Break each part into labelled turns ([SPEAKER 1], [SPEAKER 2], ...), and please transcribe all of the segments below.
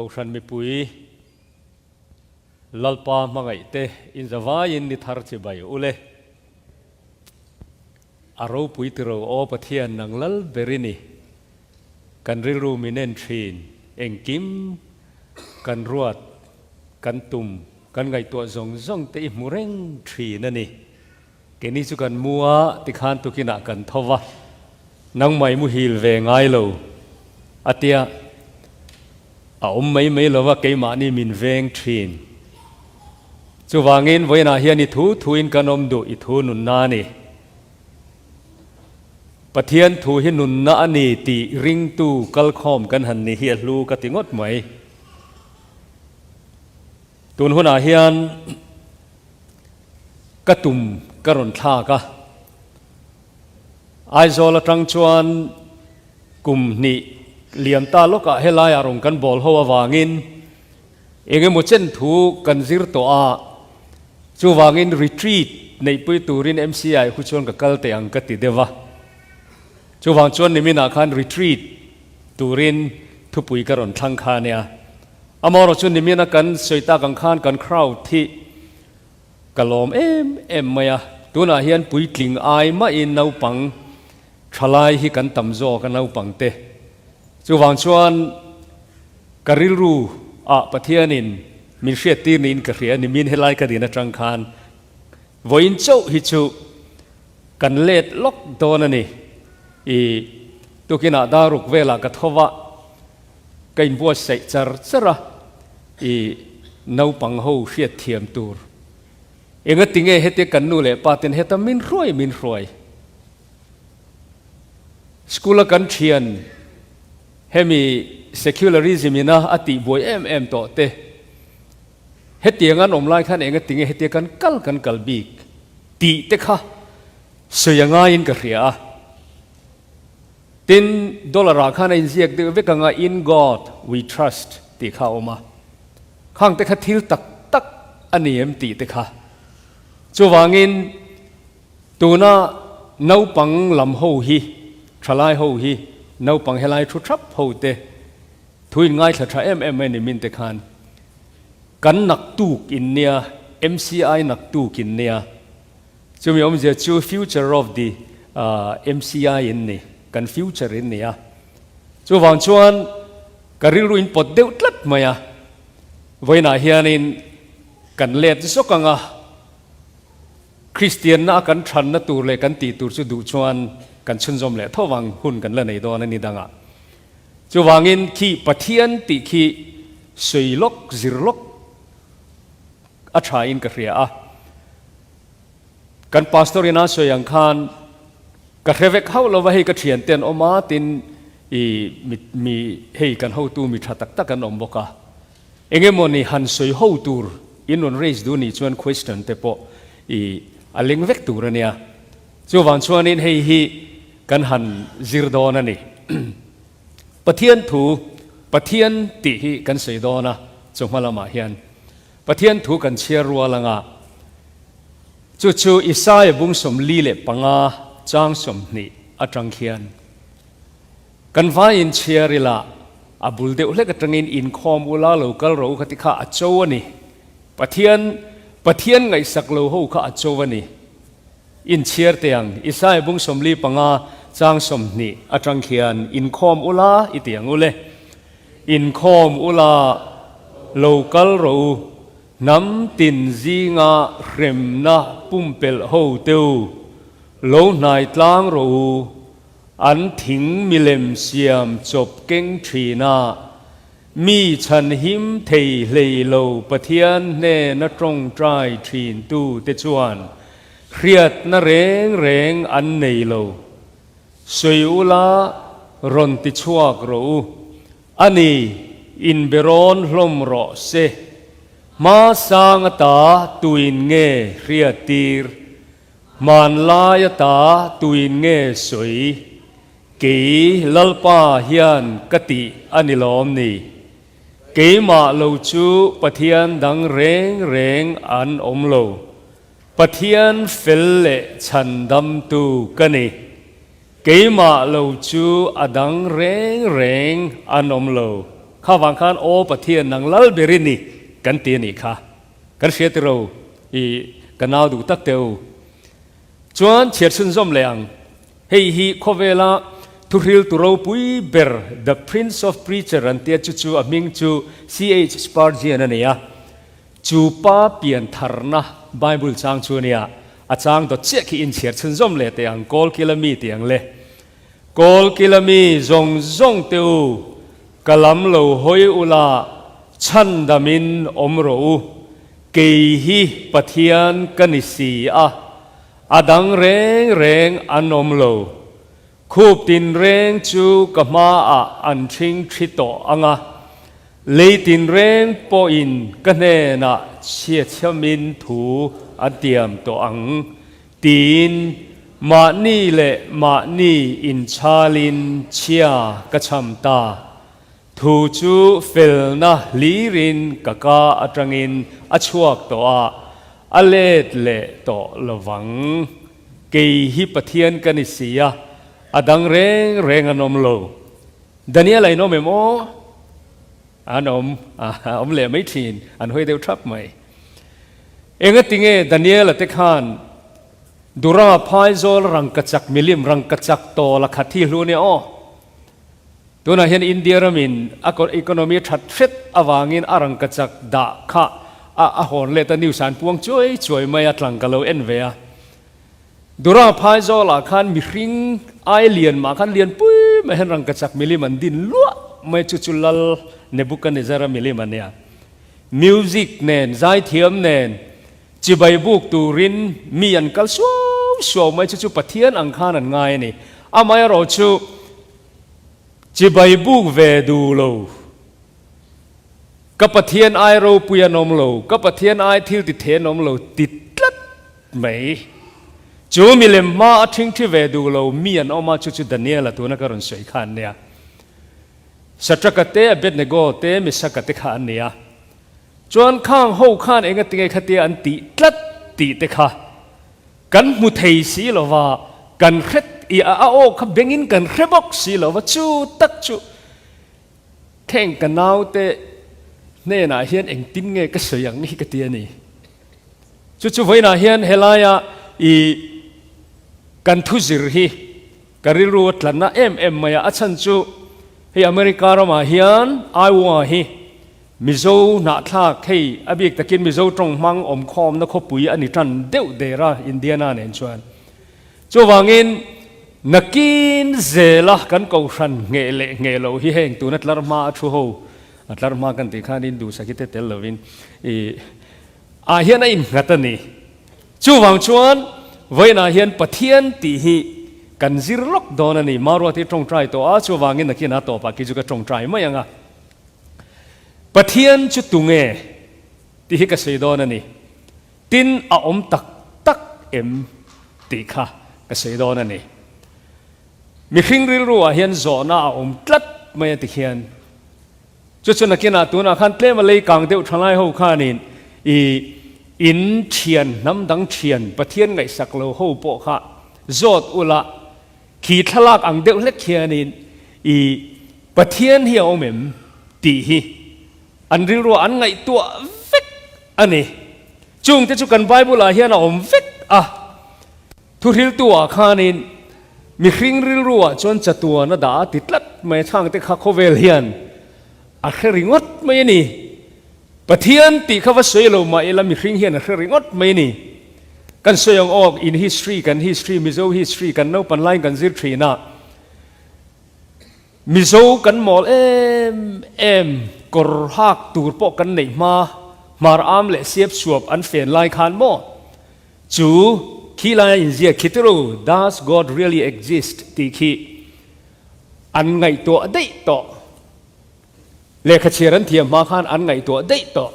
[SPEAKER 1] Kohhran mipui Lalpa hmangaihte inzavaiin ni thar chibai ule. A ropui tiro aw Pathian nang lal ber i ni. Kan rilru min en thin, engkim kan ruat, kan tum, kan ngaihtuah zawng zawng te i hmu reng thin a ni. Keini chu kan mu a, tikhan tukinah kan tho va, nangmah i muhil ve ngai lo a tia, a awm mai mai lo va, keimahni min veng thin. Chuvangin vawiinah hian i thu thuin kan awm duh, i thu nunna a ni. Pathian thu hi nunna a ni tih ringtu kalkhawm kan han ni hi a hlu ka ti ngawt mai. Tun hunah hian ka tum ka rawn thlak a, Aizawl atang chuan kum hnih liam ta lawkah helaiah rawn kan bawl ho avangin Eng emaw chen thu kan zir tawh a, chuvangin retreat neihpui turin MCI khu chuan ka kal teh ang ka ti deuh a. Chuvang chuan niminah khan retreat turin thupui ka rawn thlang kha ania. Amaherawh chu nimina kan sawi tak ang khan kan crowd hi ka lawm em em mai a, tunah hian puitling ai mahin naupang thalai hi kan tam zawk a naupang te. Chuvang chuan ka rilru ah Pathianin min hriattir niin ka hria a ni, min helai ka din atang khan vawiin chauh hi chu kan let lawk dawn a ni. I tukinah daruk velah ka tho va, ka inbuatsaih char char a, i naupang ho hriatthiam tur engatinge hetia kan nu leh pa ten heta min hruai min hruai. School a kan thian hemi secularism ina a tih buai em em tawh te, hetiang an awm lai khan enga tinge hetia kan kal kan kal bik tih te kha sawi a ngaiin ka hria a. Tin, dollar ah khan a inziak deuh vek anga In God we trust tih kha a awm a, khang te kha thil tak tak a ni em tih te kha. Chuvangin Tuna naupang lam ho hi, thalai ho hi, naupang helai thu thap ho te thu in ngaithla tha em em mai ni min te khan kan naktuk in nia, MCI naktuk in nia, chumi awmzia chu future of the MCI in ni, kan future in nia. Chuvang chuan ka rilru in pawt deuh tlat mai a, vawiinah hianin kan let zawk ang a, Kristianna a kan thanna tur leh kan tih tur chu duh chuan kan chhunzawm leh tho vang hun kan la nei dawn a ni dangah. Chuvangin khi Pathian tih khi sawi lawk, zir lawk a tha in ka hria a. Kan pastor in a sawi ang khan ka hre vek hauh lova hei ka thian te an awm a tin i mi mi hei kan hotu mi tha tak tak an awm bawk a. Engemawni han sawi ho tur in rawn raise duh nih chuan question te pawh i a leng vek tur a nia. Chuvang chuanin hei hi kan han zir dawn a ni. Pathian thu, Pathian tih hi kan sawi dawn a, chawhma lamah hian Pathian thu kan chhiar rual anga chu chu Isaia bung 45 chang 20 atang khian Kan vai in chhiar ila, a bul deuh hlek atangin inkhawm ula lo kal rawh u kha ti kha a cho a ni. Pathian, Pathian ngaihsak lo ho kha a cho a ni. In chhiar teh ang, Isaiah bung 45 chang 20 atang khian inkhawm ula i ti ang ule. Inkhawm ula lo kal rawh u, hnam tin zinga hremna pumpelh ho teu lo hnai tlang rawh u, An thing milem siam chawp keng thin a, mi chhanhim thei hlei lo Pathian hnena tawngtai thin tu te chuan hriatna reng reng an nei lo. Sawi ula rawn ti chhuak rawh u. A ni, inberawn hlawm rawh se. Hma sang ata tuin nge hriattir? Hmanlai ata tuin nge sawi? Kei Lalpa hian ka tih a ni lawm ni? Keimah lo chu Pathian dang reng reng an awm lo. Pathian fel leh chhandamtu ka ni. Keimah lo chu a dang reng reng an awm lo. Kha vang khan Aw Pathian nang lal ber i ni kan ti a nih kha. Kan hria tiro i ka nau duh tak teh u. Chuan chhiar chhunzawm leh ang. Hei hi khawvela thuhril tu ropui ber The Prince of Preacher an tia chu chu a hming chu CH Spurgeon a ni a. Chu pa pian tharna Bible chang chu a nia. A chang dawt chiah khi inchhiar chhunzawm leh teh ang Kawlkila mi tih ang le. Kawlkila mi zawng zawng te u, ka lam lo hawi ula chhandamin awm rawh u. Kei hi Pathian ka ni si a, a dang reng reng an awm lo. Khup tinreng chu ka hmaah an ṭhing ṭhi tawh ang a, lei tinreng pawhin ka hnenah chhiachhiamin thu an tiam tawh ang, tiin mahni leh mahni inchhalin chhia ka chham ta. Thu chu felna hlirin ka ka atangin a chhuak tawh a, a let leh tawh lovang. Kei hi Pathian ka ni si a, a dang reng reng an awm lo. Daniel a inawm em aw? An awm, a awm leh mai thin, an hawi deuh thap mai. Engatinge Daniel-a te khan Dura phaizawl rangkachak milim rangkachak tawl a khat hi hlu nia aw? Tunah hian India ramin a economy that hret avangin a rangkachak dah kha a a hawn let a, news ah an puang chuai chuai mai a, tlang ka lo en ve a. Dura Phaizawlah khan mihring ai lian mah khan lian pui mai hian rangkachak milim an din luah mai chu chu Lal Nebuchadnezzar-a milim a nia. Music nen, zaithiam nen, chibai buk turin mi an kal suau suau mai chu chu Pathian ang khan an ngai a ni. Amaherawhchu Chibai buk ve duh lo. Ka Pathian ai ropui an awm lo, ka Pathian ai thil ti thei an awm lo ti tlat mai. Chu milem hma a ṭhingṭhi ve duh lo mi an awm a, chu chu Daniel-a tuna ka rawn sawi kha an nia. Satraka te, Abednego te, Mesaka te kha an nia. Chuan khang ho khan engatinge khatia an tih tlat tih te kha Kan hmu thei si lo va, kan hre i a aw kha bengin kan hre bawk si lo va, chu tak chu heng ka naute hnenah hian engtin nge ka sawi ang hi ka ti a ni. Chu chu vawiinah hian helaia i kan thu zir hi ka rilru a tlanna em em mai a, a chhan chu hei America ramah hian Iowa hi Mizo hnahthlak hei a bik takin Mizo tawng hmang awmkhawmna khawpui a ni tan deuh der a Indiana nen chuan. Chuvangin nakin zela kan kohhran ngheh leh ngheh loh hi heng tuna tlar hma a thu ho a tlar hma kan tih khanin duhsakhi te tel lovin i ah hian a innghat a ni. Chuvang chuan vawiinah hian Pathian tih hi kan zir lawk dawn a ni. Maruati tawngtai tawh a chuvangin nakin a tawpah khi chu ka tawngtai mai ang a. Pathian chu tunge tih hi ka sawi dawn a ni. Tin, a awm tak tak em tih kha ka sawi dawn a ni. Mihring rilruah hian zawhna a awm tlat mai a ti khian. Chu chu nakinah tunah khan tlem a lei kang deuh thalai ho khanin i in thian hnam dang thian Pathian ngaihsak lo ho pawh kha zawt ula Khi thlalak ang deuh hlek hianin i Pathian hi a awm em tih hi an rilruah an ngaihtuah vek a ni. Chungte chu kan Bible-ah hian a awm vek a. Thuhriltu-ah khanin mihring rilruah chuan chatuan a dah a ti tlat mai a, chhangte kha khawvel hian a hre ringawt mai a ni. Pathian tih kha va sawi lo mah ila mihring hian a hre ringawt mai a ni. Kan sawi ang awk in history kan history Mizo history kan naupan laiin kan zir thin a, Mizo kan mawl em em kawr hak tur pawh kan neih hma hmar am leh siap suap an fen lai khan maw chu khi laia inziak khi turu does God really exist tih khi an ngaihtuah daih tawh. Lehkha chhiar an thiam hma khan an ngaihtuah daih tawh.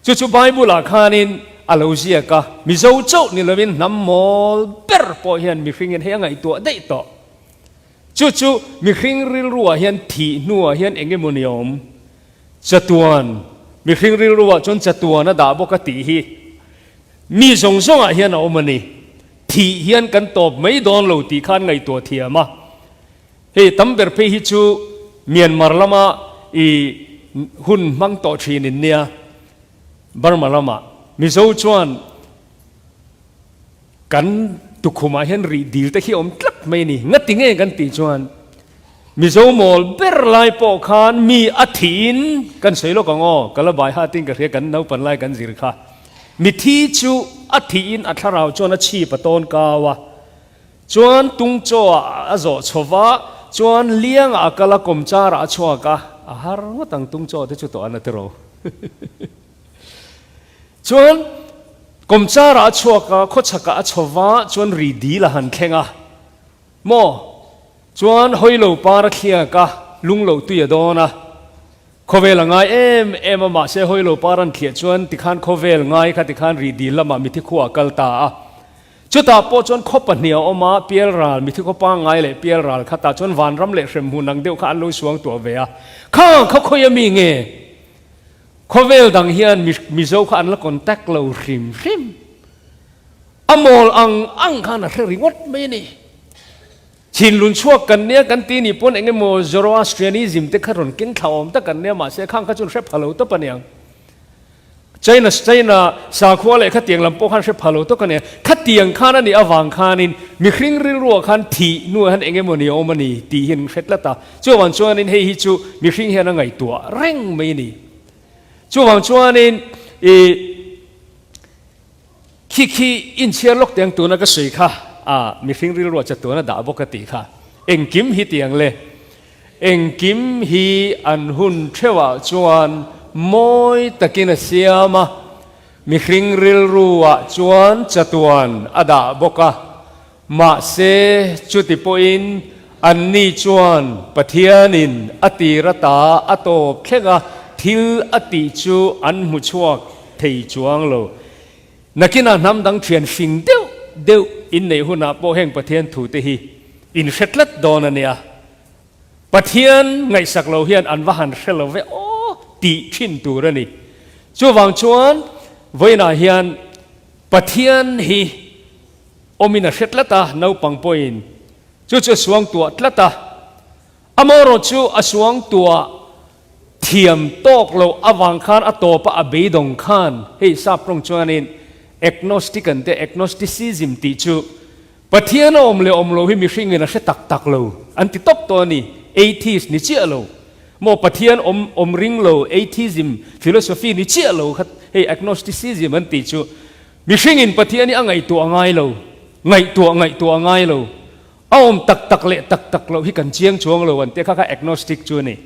[SPEAKER 1] Chu chu Bible-ah khanin a lo ziak a, Mizo chauh ni lovin hnam mawl ber pawh hian mihringin hei a ngaihtuah daih tawh. Chu chu mihring rilruah hian thih hnuah hian eng emaw ni awm? Chatuan, mihring rilruah chuan chatuan a dah bawk a tih hi mi zawng zawngah hian a awm a ni. Thih hian kan tawp mai dawn lo tih kha an ngaihtuah thiam a. Hei tam ber phei hi chu Myanmar lama i hun hmang tawh thin in nia Burma lamah Mizo chuan kan tukhumah hian rih dil te khi a awm tlat mai a ni. Ngati nge kan tih chuan Mizo mawl ber lai pawh khan mi a thiin kan sawi lawk ang aw, ka la bai hat in ka hria kan naupan lai kan zir kha. Mithi chu a thiin a thlarau chuan a chhip a tawn kau a, chuan tung chaw ah a zawh chho va, chuan liang ah a kal a, kawmchar ah a chhuak a, a har ngawt ang tung chaw te chu tawh an a tiro. Chuan kawmchar ah a chhuak a, khawchhak ah a chho va, chuan ri dil a han thleng a, maw? Chuan hawi lo par a thliak a, lung loh tui a dawn a. Khawvel a ngai em em a, mahse hawi lo par an thliah chuan tikhan khawvel ngai kha tikhan rih dil lamah mithi khua a kal ta a. Chutah pawh chuan khaw pahnih a awm a, Pialral, mithi khaw pangngai leh Pialral kha tah chuan vanram leh hremhmun ang deuh kha an lo suang tuah ve a. Kha kha khawi a mi nge? Khawvel dang hian Mizo kha an la contact lo hrim hrim. A mawl ang ang khan a hre ringawt mai a ni. Thinlun chhuak kan nia kan ti nih pawn eng emaw Zoroastrianism te kha rawn keng thla awm tak an nia mahse khang kha chuan hre pha lo tawp a niang. China China sakhua leh khatiang lam pawh khan hre pha lo tawk a nia. Khatiang khan a nih avang khanin mihring rilruah khan thih hnuah hian eng emaw ni a awm a ni tih hi an hre tlat a. Chuvang chuanin hei hi chu mihring hian a ngaihtuah reng mai a ni. Chuvang chuanin ih Khi khi inchhiar lawk tiang tuna ka sawi kha a mihring rilruah chatuan a dah bawk a tih kha. Engkim hi tiang le. Engkim hi an hun theuhah chuan mawi takin a siam a, mihring rilruah chuan chatuan a dah bawk a. Mahse chuti pawhin anni chuan Pathianin a tir ata a tawp thleng a, thil a tih chu an hmu chhuak thei chuang lo. Nakinah hnam dang thian fing deuh deuh in neih hunah pawh heng Pathian thute hi in hre tlat dawn a nia. Pathian ngaihsak lo hian an va han hre lo ve aw tih thin tur a ni. Chuvang chuan vawiinah hian Pathian hi awmin a hre tlat a, naupang pawhin chu chu a suangtuah tlat a. Amaherawh chu a suangtuah thiam tawk loh avang khan a tawpa a beidawng khan hei sap tawng chuanin agnostic an te agnosticism tih chu Pathian a awm leh awm lo hi mihringin a hre tak tak lo an ti tawp tawh a ni, atheist ni chiah lo maw Pathian awm awm ring lo atheism philosophy ni chiah lo kha hei agnosticism an tih chu mihringin Pathian hi a ngaihtuah a ngai lo ngaihtuah ngaihtuah a ngai lo A awm tak tak leh tak tak loh hi kan chiang chuang lo an tia kha kha agnostic chu a ni.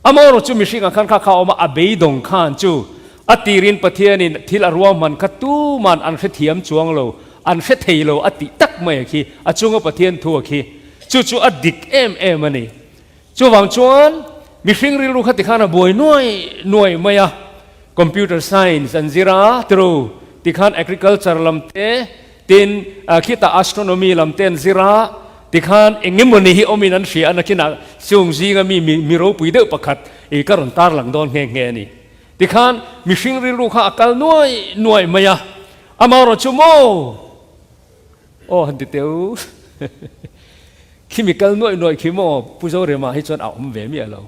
[SPEAKER 1] Amaherawh chu mihringah khan kha kha a awm a, a beidawng khan chu a tirin Pathianin thil a ruahman kha tuman an hrethiam chuang lo, an hre thei lo a tih tak mai a khi, a chunga Pathian thu a khi. Chu chu a dik em em a ni. Chuvang chuan mihring rilru kha tikhan a buai nuai nuai mai a, computer science an zir a, tiro tikhan agriculture lam te, tin khitah astronomy lam te an zir a, tikhan eng emawni hi awmin an hria a, nakinah chung zinga mi mi ropui deuh pakhat i ka rawn tarlang dawn nghe nghe a ni. Tikhan mihring rilru kha a kal nuai nuai mai a, amaherawh chu maw? Aw han ti teu. Khi mi kal nuaih nuaih khi maw Pu Zorema hi chuan a awm ve miah lo.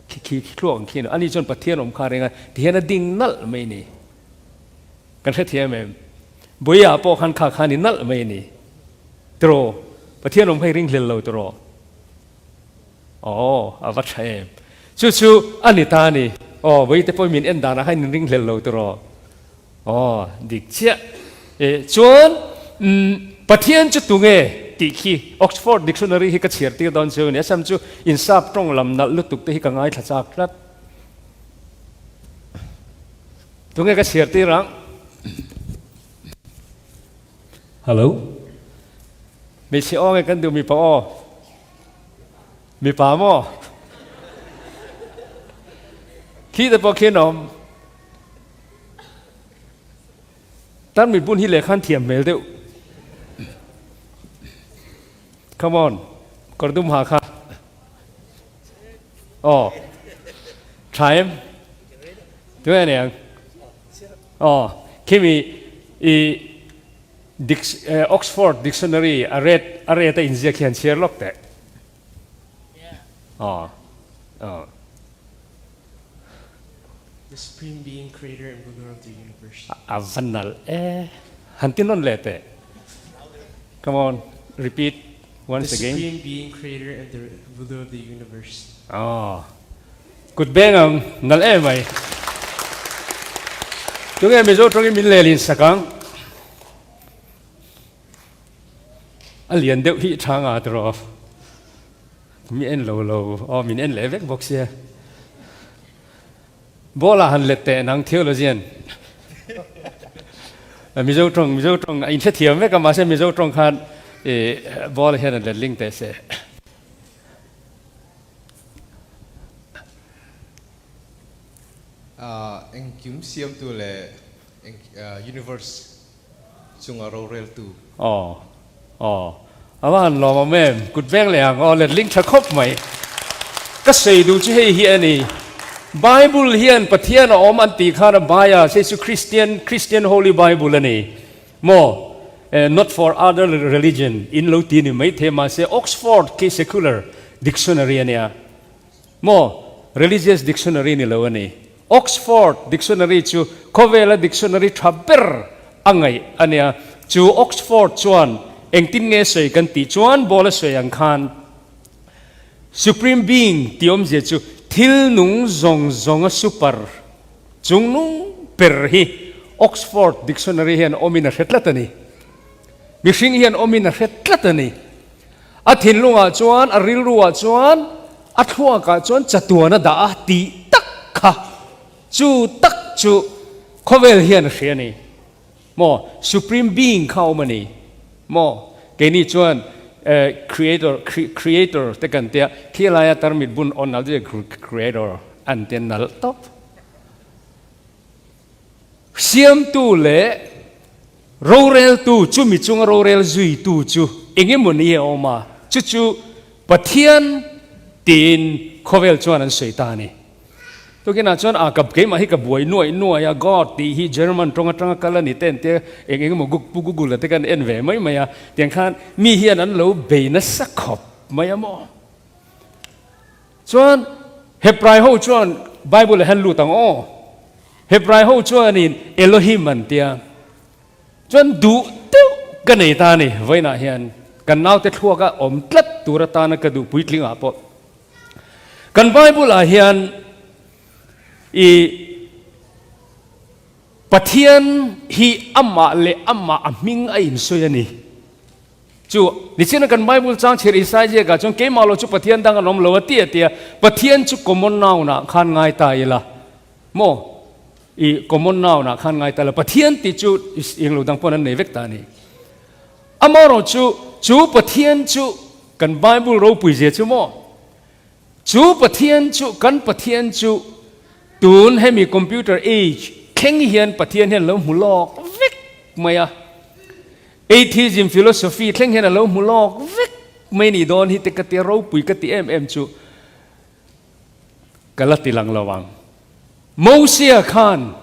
[SPEAKER 1] Khi khi khi thluak ang khi a ni chuan Pathian awm kha reng a ti hian a ding nalh mai ni. Kan hrethiam em? Buia pawh khan kha khan i nalh mai ni. Tiraw? Pathian awm kha i ringhlel lo tiraw? Aw a va tha em. Chu chu a ni ta a ni. Aw Buite pawh min en danah khan in ringhlel lo tiraw? Aw, dik chiah. E, chuan, umm, Pathian chu tunge tih khi Oxford Dictionary hi ka chhiar tir dawn cheu a ni. A chhan chu insap tawng lam nalh lutuk te hi ka ngaithla chak tlat. Tunge ka chhiar tir ang? Hello? Hmeichhe aw nge kan duh mipa aw? Mipa maw? Khi te pawh khi an awm. Tan mit bun hi lehkha an thiam hmel deuh. Come on, kawr dum ha kha. Aw, tha em? Tunge ni ang? Aw, khimi i Oxford Dictionary a red a red a inziak hi han chhiar lawk teh. Aw. Aw.
[SPEAKER 2] The Supreme Being, Creator and Ruler of the Universe.
[SPEAKER 1] A va nalh e. Han ti nawn leh teh. Come on, repeat once
[SPEAKER 2] The
[SPEAKER 1] again.
[SPEAKER 2] Supreme Being, Creator and the Ruler of the Universe.
[SPEAKER 1] Aw. Kut beng ang nalh em mai. Tunge Mizo tawngin min lelin sak ang. A lian deuh hi tha nga tiraw. Mi en lo lo aw min en leh vek bawk sia. Ball ah han let teh nang theologian. Mizo tawng Mizo tawng a inhrethiam vek a mahse Mizo tawng khan i ball hian an let ling teh se.
[SPEAKER 3] Engkim siamtu leh universe chunga roreltu.
[SPEAKER 1] Aw aw a va han lawm awm em kut veng leh ang aw letling tha khawp mai. Ka sawi duh chu hei hi a ni Bible hian Pathian a awm an tih khan a bias hei chu Christian Christian Holy Bible a ni maw not for other religion in lo ti ni maithei mahse Oxford khi secular dictionary a nia Maw? Religious dictionary ni lo a ni. Oxford Dictionary chu khawvela dictionary tha ber a ngaih a nia. Chu Oxford chuan engtin nge sawi kan tih chuan ball a sawi ang khan Supreme Being tih awmzia chu thil nung zawng zawnga super chung nung ber hi Oxford Dictionary hian awmin a hre tlat a ni. Mihring hian awmin a hre tlat a ni. A thinlungah chuan, a rilruah chuan, a thluakah chuan chatuan a dah a tih tak kha chu tak chu khawvel hian a hria a ni. Maw? Supreme Being kha a awm a ni. Maw? Keini chuan Creator, Creator te kan tia, khi laia tarmit bun awn nalh chu Creator an tia nalh tawp. Siamtu leh roreltu, chumi chunga rorel zuitu chu eng emaw ni a awm a, chu chu Pathian tiin khawvel chuan an sawi ta a ni. Tukinah chuan a ka keimah hi ka buai nuaih nuaih a, God tih hi German tawng atanga kal a ni te an tia, eng eng emaw Pu Google a te kan en ve mai mai a, tiang khan mi hian an lo bei nasa khawp mai a maw? Chuan Hebrai ho chuan Bible ah hian lut ang aw. Hebrai ho chuanin Elohim an tia. Chuan duh deuh ka nei ta a ni vawiinah hian kan naute thluaka awm tlat tur atana ka duh puitling ah pawh. Kan Bible ah hian i Pathian hi amah leh amah a hming a insawi a ni. Chu nichina kan Bible chang chhir Isaiah ziakah chuan keimah lo chu Pathian dang an awm lo a ti a ti a, Pathian chu common noun ah khan ngai ta ila maw? I common noun ah khan ngai ta ila Pathian tih chu englo dang pawn an nei vek ta a ni. Amaherawh chu chu Pathian chu kan Bible ropui zia chu maw? Chu Pathian chu kan Pathian chu tun hemi computer age thleng hian Pathian hian lo hmu lawk vek mai a. Atheism philosophy thleng hian a lo hmu lawk vek mai ni dawn hi te ka tia ropui ka ti em em chu ka la ti lang lo ang. Mosia khan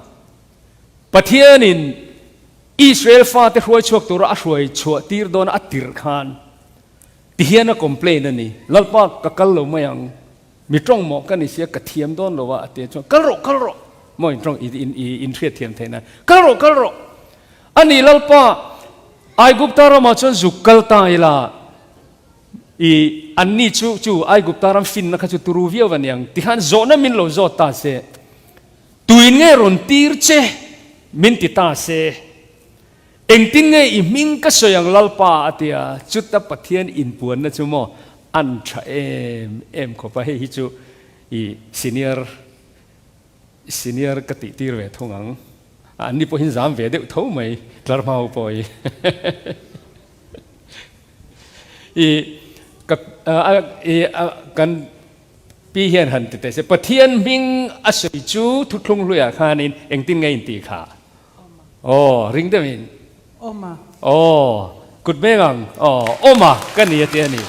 [SPEAKER 1] Pathianin Israel fate hruai chhuak tura a hruai chhuah tir dawn a tirh khan ti hian a complain a ni, Lalpa ka kal lo mai ang, Mi tawng maw ka ni sia ka thiam dawn lo a a ti chuan kal rawh kal rawh maw in tawng i in hriat thiam theih nan kal rawh kal rawh a ni Lalpa Aigupta ramah chuan zuk kal ta ila i an ni chu chu Aigupta ram finna kha chu turu viau a niang tikhan zawhna min lo zawt ta se tuin nge rawn tir che min ti ta se Engtin nge i hming ka sawi ang Lalpa a ti a, chuta Pathian inpuanna chu maw an tha em em khawp a, hei hi chu i senior senior ka tih tir ve thung ang, an ni pawhin zam ve deuh tho mai tlar hma ho pawh hi i ka i kan pi hian han ti teh se Pathian hming a sawi chu thuthlung hluiah khanin engtin nge intih kha? Aw, ring deuh in.
[SPEAKER 4] Awma.
[SPEAKER 1] Aw, kut beng ang. Aw, awma ka ni a ti a ni.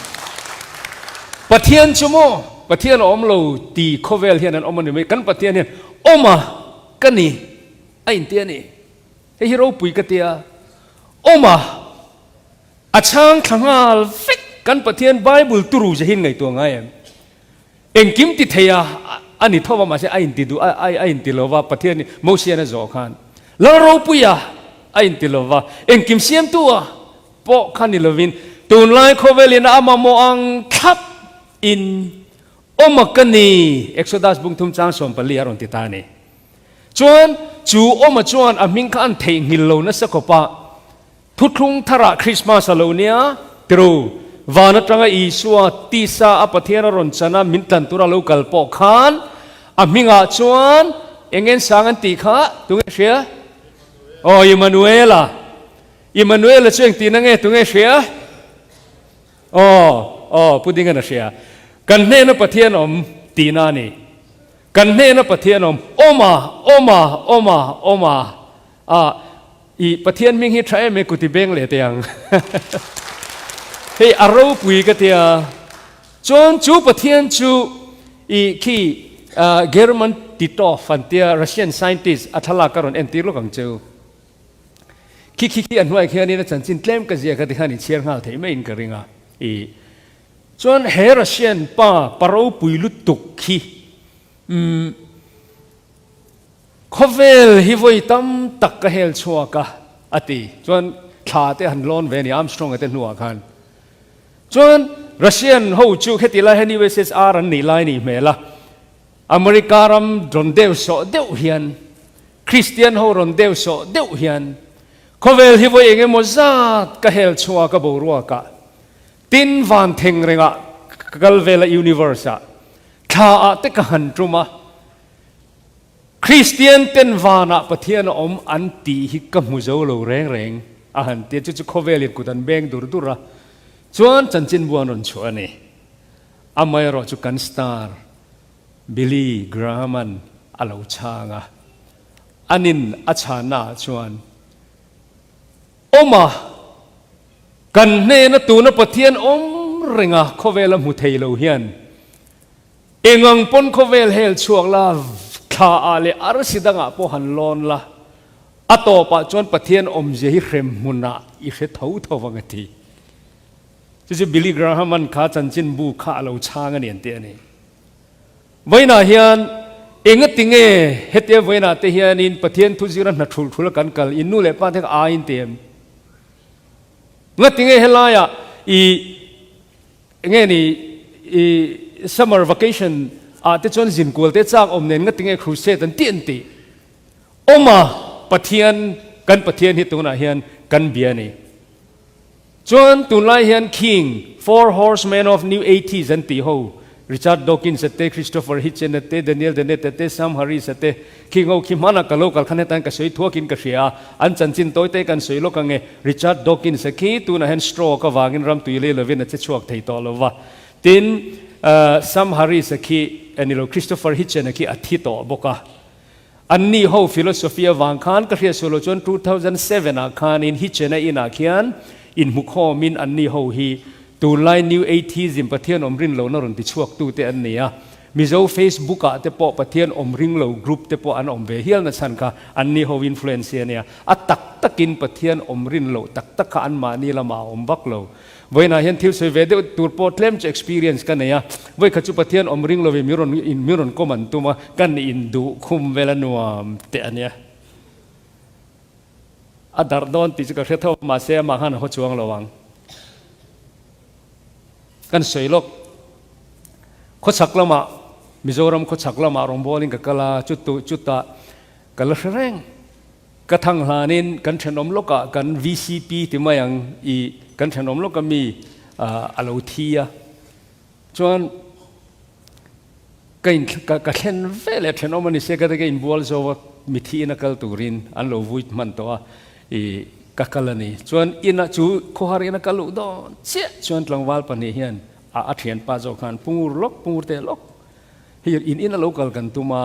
[SPEAKER 1] Pathian chu maw, Pathian a awm lo ti khawvel hian an awm a ni mai. Kan Pathian hian awma ka ni a inti a ni. Hei hi ropui ka tia. Awma a chhang thla nghal vek kan Pathian Bible turu ze hin ngaihtuah ngai em? Engkim ti thei a a ni tho va mahse a inti duh a a inti lo va Pathian in Mosian a zawh khan Lal ropuia a inti lo va engkim siamtu a pawh kha ni lovin tunlai khawvelin a mamawh ang thlap in awm a ka ni Exodus bung thum chang 14 a rawn ti ta a ni. Chuan chu awma chuan a hming kha an theihnghilh lo nasa khawp a, Thuthlung tharah Krismas a lo nia, tiru, van atanga Isua tisa a Pathian a rawn chan a min tlan tura lo kal pawh khan a hmingah chuan eng en sang an tih kha tunge hria? Aw Immanuela. Immanuela chu engtihna nge tunge hria? Aw, aw, Pu Dingan a hria. Kan hnena Pathian awm tihna a ni. Kan hnena Pathian awm, awma, awma, awma, awma. A, i Pathian hming hi tha em e kut i beng leh teh ang. Hei a ropui ka tia. Chuan chu Pathian chu i khi German Titov an tia Russian scientist a thlalak ka rawn entir lawk ang cheu. Khi khi khi a hnuai khianin a chanchin tlem ka ziak a tikhan i chhiar nghal theih maiin ka ring a. I chuan he Russian pa pa ropui lutuk khi umm Khawvel hi vawi tam tak ka hel chhuak a, a ti. Chuan thla te han lawn ve a ni, Armstrong-a te hnuah khan. Chuan Russian ho chu heti lai hian USSR an nih lai nih hmel a, America ram rawn deuh sawh deuh hian, Christian ho rawn deuh sawh deuh hian, khawvel hi vawi eng emaw zat ka hel chhuak a boruakah, tin van theng rengah ka kal vel a universe-ah, thla ah te ka han tum a, Kristian ten vanah Pathian a awm an tih hi ka hmu zo lo reng reng a han ti a, chu chu khawvelin kut an beng dur dur a, chuan chanchinbu an rawn chhuah a ni. Amaherawh chu kan star Billy Graham-a'n a lo chhang a, anin a chhannaah chuan, Awm a, kan hnena tuna Pathian awm renga khawvela hmu thei lo hian, Engang pawn khawvel hel chhuak la, thla ah leh arsi dangah pawh han lawn la, a tawpah chuan Pathian awmzia hi hrem hmunah i hre tho tho vang a ti. Chu chu Billy Graham-a'n kha chanchinbu kha a lo chhang a ni an ti a ni. Vawiinah hian enga tinge hetia vawiinah te hianin Pathian thu zira hna thul thul a kan kal, in nu leh pa te kha aiin ti em? Nga tinge helaiah i Enge ni i summer vacation ah te chuan zin kual te chak awm nen nga tinge crusade an tih an tih awm a Pathian kan Pathian hi tunah hian kan bia a ni. Chuan tunlai hian King, Four Horsemen of New Atheist an tih ho Richard Dawkins a te, Christopher Hitchens a te, Daniel Dennett a te, Sam Harris a te Khing ho khi hmanah ka lo kal khan hetan ka sawi thuakin ka hria a, an chanchin tawi te kan sawi lawk ange. Richard Dawkins a khi tunah hian stroke avangin ram tui lei lovin a che chhuak thei tawh lo va. Tin, Sam Harris a khi, a ni lo, Christopher Hitchens a khi a thi tawh bawk a. Anni ho philosophy avang khan ka hriat sual lo chuan 2007 ah khanin Hitchens a inah khian inhmukhawmin anni ho hi tunlai New Atheism Pathian awm rin lohna rawn ti chhuaktute an ni a. Mizo Facebook ah te pawh Pathian awm ring lo group te pawh an awm ve hial na chhan kha an ni ho influence hi a nia. A tak takin Pathian awm rin loh tak tak kha an mahni lamah a awm vak lo. Vawiinah hian thil sawi ve deuh tur pawh tlem chu experience ka nei a. Vawikhat chu Pathian awm ring lovin min rawn in min rawn kawm an tum a, kan induh khum vel a nuam teh a nia. A darh dawn tih chu ka hre tho mahse amah khan a haw chuang lo ang. Kan sawi lawk. Khawchhak lamah, Mizoram khawchhak lamah rawngbawlin ka kal a, chutu chutah ka la hre reng. Ka thang hlanin kan thenawm lawkah kan VCP ti mai ang i kan thenawm lawka mi a lo thi a. Chuan ka in ka ka thlen ve leh thenawm a ni se ka te ka inbual zo a, mithi ina kal turin an lo vui hman tawh a i ka kal a ni. Chuan ina chu khawhar ina kal luh dawn chiah chuan tlangval pahnih hian a a thianpa zawk khan pungur lawk pungur teh lawk hei in ina lo kal kan tum a,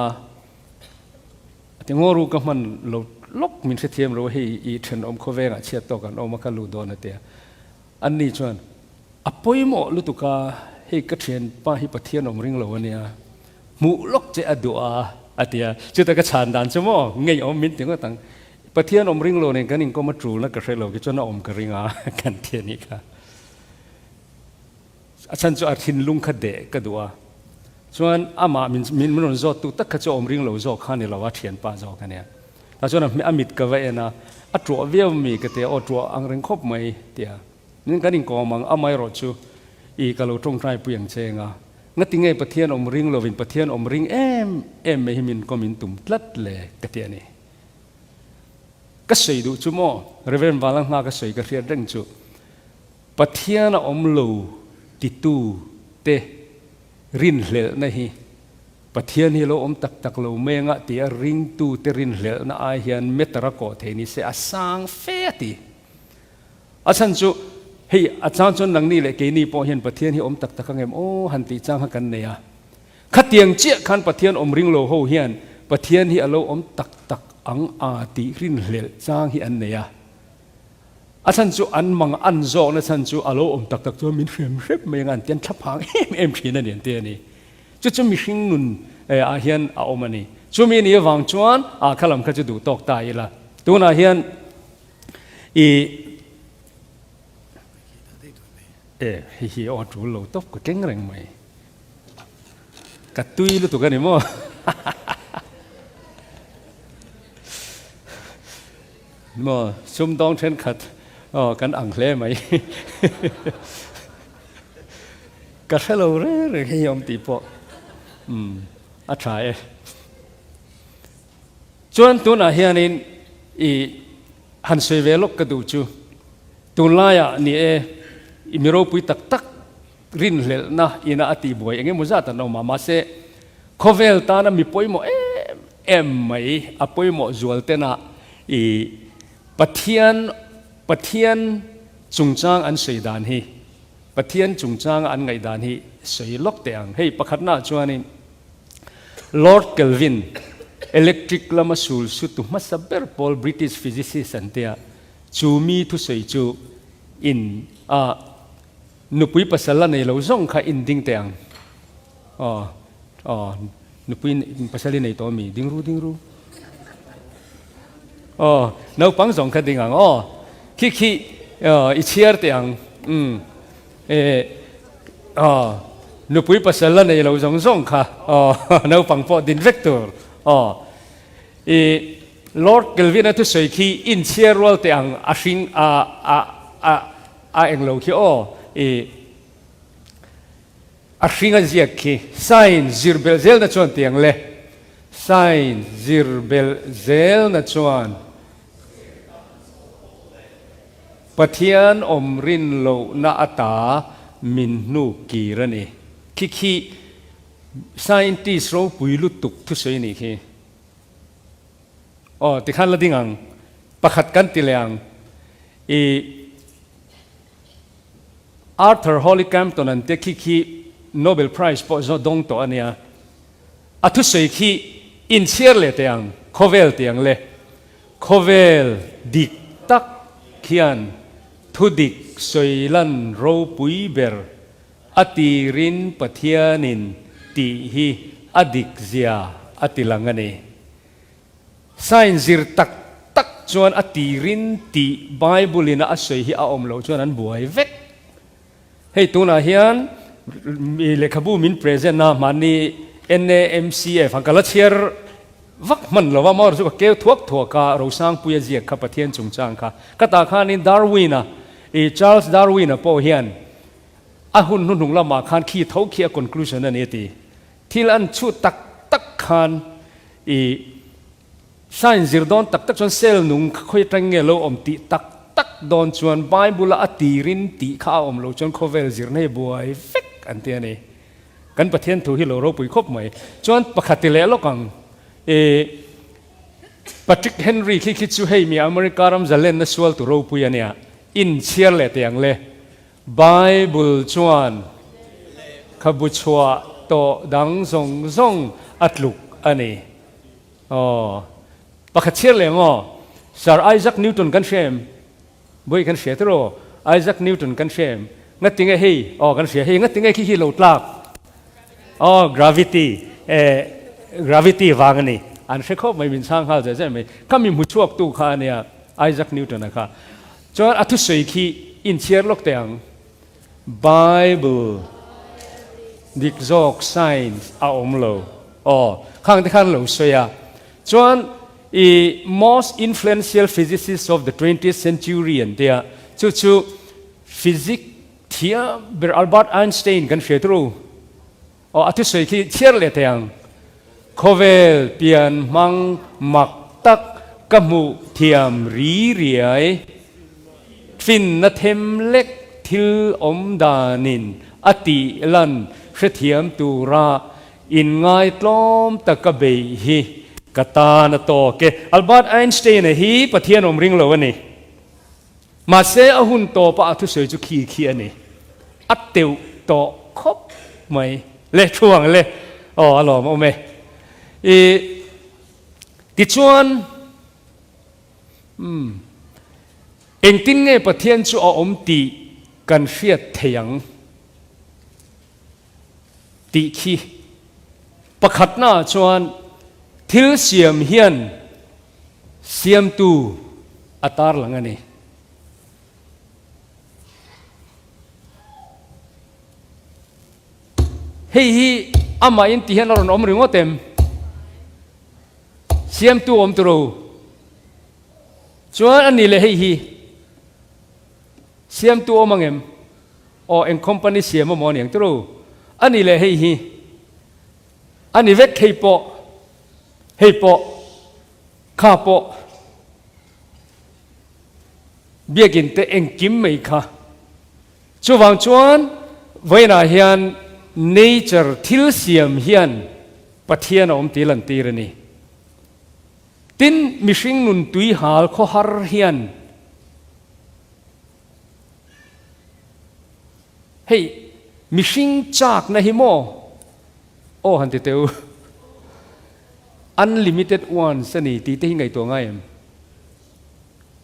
[SPEAKER 1] a ti ngaw ru ka hman lo lawk min hrethiam lo hei i thenawm khawvengah chhiat tawk an awm a ka luh dawn a tia. Anni chuan, A pawimawh lutuk a, hei ka thianpa hi Pathian awm ring lo a nia, hmuh lawk che a duh a, a ti a. Chutah ka chhan dan chu maw, ngeiawm min ti ngawt ang. Pathian awm ring lo nen kan inkawm a tulna ka hre lo, tichuan a awm ka ring a, kan ti a nih kha. A chhan chu a thinlung kha deh ka duh a. Chuan amah min min rawn zawt tu tak kha chu a awm ring lo zawk kha a ni lo a, thianpa zawk a nia. Tah chuan a mit ka va en a, a tuah viau mi ka ti a, aw tuah ang reng khawp mai tia. Nin kan inkawm ang, amaherawh chu i ka lo tawngtai pui ang che eng a. Ngati nge Pathian awm ring lovin Pathian awm ring em em mai hi min kawm in tum tlat le ka ti a ni. Ka sawi duh chu maw, Reverend Valanghna ka sawi ka hriat reng chu, Pathian a awm lo titu te rinhlelhna hi Pathian hi lo awm tak tak lo mai anga tia ringtu te rinhlelhna ai hian meter a kawh thei ni se a sang fe a ti. A chhan chu hei a chang chuan nangni leh keini pawh hian Pathian hi awm tak tak ang em aw han tih chang kha kan nei a. Khatiang chiah khan Pathian awm ring lo ho hian Pathian hi a lo awm tak tak ang a tih rinhlelh chang hi an nei a. A chhan chu an mang an zawkna chhan chu a lo awm tak tak chuan min hrem hrep mai anga an ti an thlaphang em em thin a ni an ti a ni. Chu chu mihring nun ah hian a awm a ni. Chumi ni avang chuan ah kha lam kha chu duh tawk ta ila. Tunah hian i e hei hi aw tul lo tawp ka keng reng mai. Ka tui lutuk a ni maw? Maw sumdawng thenkhat aw kan ang hle mai. Ka hre lo reng reng hei awm tih pawh umm a tha e. Chuan tunah hianin i han sawi ve lawk ka duh chu tunlaiah ni e i mi ropui tak tak rinhlelhna ina a tihbuai eng emaw zat an awm a, mahse khawvel tana mi pawimawh em em mai a pawimawh zual tena i Pathian Pathian chungchang an sawi dan hi Pathian chungchanga an ngaih dan hi sawi lawk teh ang. Hei pakhatnaah chuanin Lord Kelvin electric lama sul sutu hmasa ber pawl British physicist an tia chu mi thusawi chu in a Nupui pasal la nei lo zawng kha in ding teh ang. Aw, aw, nupui pasal i nei tawh mi? Ding ru, ding ru. Aw, naupang zawng kha ding ang. Aw, khi khi, aw, i chhiar teh ang. Umm, e, aw, nupui pasal la nei lo zawng zawng kha, aw, naupang pawh din vek tur. Aw, i Lord Kelvin-a thusawi khi in chhiar rual teh ang, a hring, a, a, a, A englo khi aw i a hring a ziak khi sign zir belh zelna chuan tiang le sign zir belh zelna chuan Pathian awm rin lohna ata min hnuk kir a ni khi khi scientist ropui lutuk thusawi a nih khi. Aw tikhan la ding ang, pakhat kan ti leh ang. I Arthur Holly Campton an te khi khi Nobel Prize pawh zawh dawng tawh a nia. A thusawi khi inchhiar leh teh ang, khawvel tih ang le. Khawvel dik tak khian thudik sawi lan ropui ber A tirin Pathianin tih hi a dik zia a ti lang a ni. Science zir tak tak chuan a tirin tih Bible-in a sawi hi a awm loh chuan an buai vek. Hei tunah hian lehkhabu min present a, mahni NAMCF ang ka la chhiar vak hman lo a, amaherawhchu chu ka keu thuak thuak a, Rosangpuia ziak kha Pathian chungchang kha. Ka tah khanin Darwin-a, Charles Darwin-a pawh hian A hun hnuhnung lamah khan khi tho khi a conclusion a ni a ti. Thil an chhut tak tak khan i science zir dawn tak tak chuan cell nung kha khawi atang nge lo awm tih tak tak dawn chuan Bible a a tirin tih kha a awm lo chuan khawvel zirna hi buai vek an ti a ni. Kan Pathian thu hi lo ropui khawp mai. Chuan pakhat ti leh lawk ang i Patrick Henry khi khi chu hei mi America ram zalenna sual tu ropui a nia. Inchhiar leh teh ang le. Bible chuan khabu chhuah tawh dang zawng zawng a tluk a ni. Aw, pakhat chhiar leh ang aw. Sir Isaac Newton kan hria em? Bawi kan hria tiraw? Isaac Newton kan hria em? Ngatinge hei, aw kan hria hei, ngatinge khi hi lo tlak? Aw, gravity, eh, gravity vang a ni. An hre khawp mai, min chhang nghal zeh zeh mai. Kha mi hmu chhuaktu kha a nia, Isaac Newton-a kha. Chuan a thusawi khi inchhiar lawk teh ang. Bible. Dik zawk science a awm lo. Aw, khang te khan lo sawi a. Chuan i most influential physicist of the twentieth century an tia, chu chu physic thiam ber Albert Einstein kan hria turu. Aw, a thusawi khi chhiar leh thei ang. Khawvel pian hmang mak tak ka hmuh thiam ri riai. Finna them lek thil awm danin a tih lan hrethiam tura inngaitlawm taka beih hi ka tan a tawk e. Albert Einstein-a hi Pathian awm ring lo a ni. Mahse a hun tawpa a thusawi chu khi khi a ni. A teuh tawh khawp mai. Le thu ang le. Aw a lawm awm e. I tichuan umm engtin nge Pathian chu a awm tih kan hriat thei ang tih khi pakhatnaah chuan thil siam hian Siamtu a tarlang a ni. Hei hi amahin ti hian a rawn awm ringawt em? Siamtu awm turu. Chuan a ni leh hei hi siamtu awm ang em? Aw eng company siam amaw a ni ang turu. A ni leh hei hi a ni vek hei pawh. Hei pawh, kha pawh, biakinn te engkim mai kha. Chuvang chuan vawiinah hian nature thil siam hian Pathian a awm tih lantir a ni. Tin, mihring nun tui hal khawhar hian hei mihring chakna hi maw Aw han ti teh u. Unlimited ones a ni tih te hi ngaihtuah ngai em?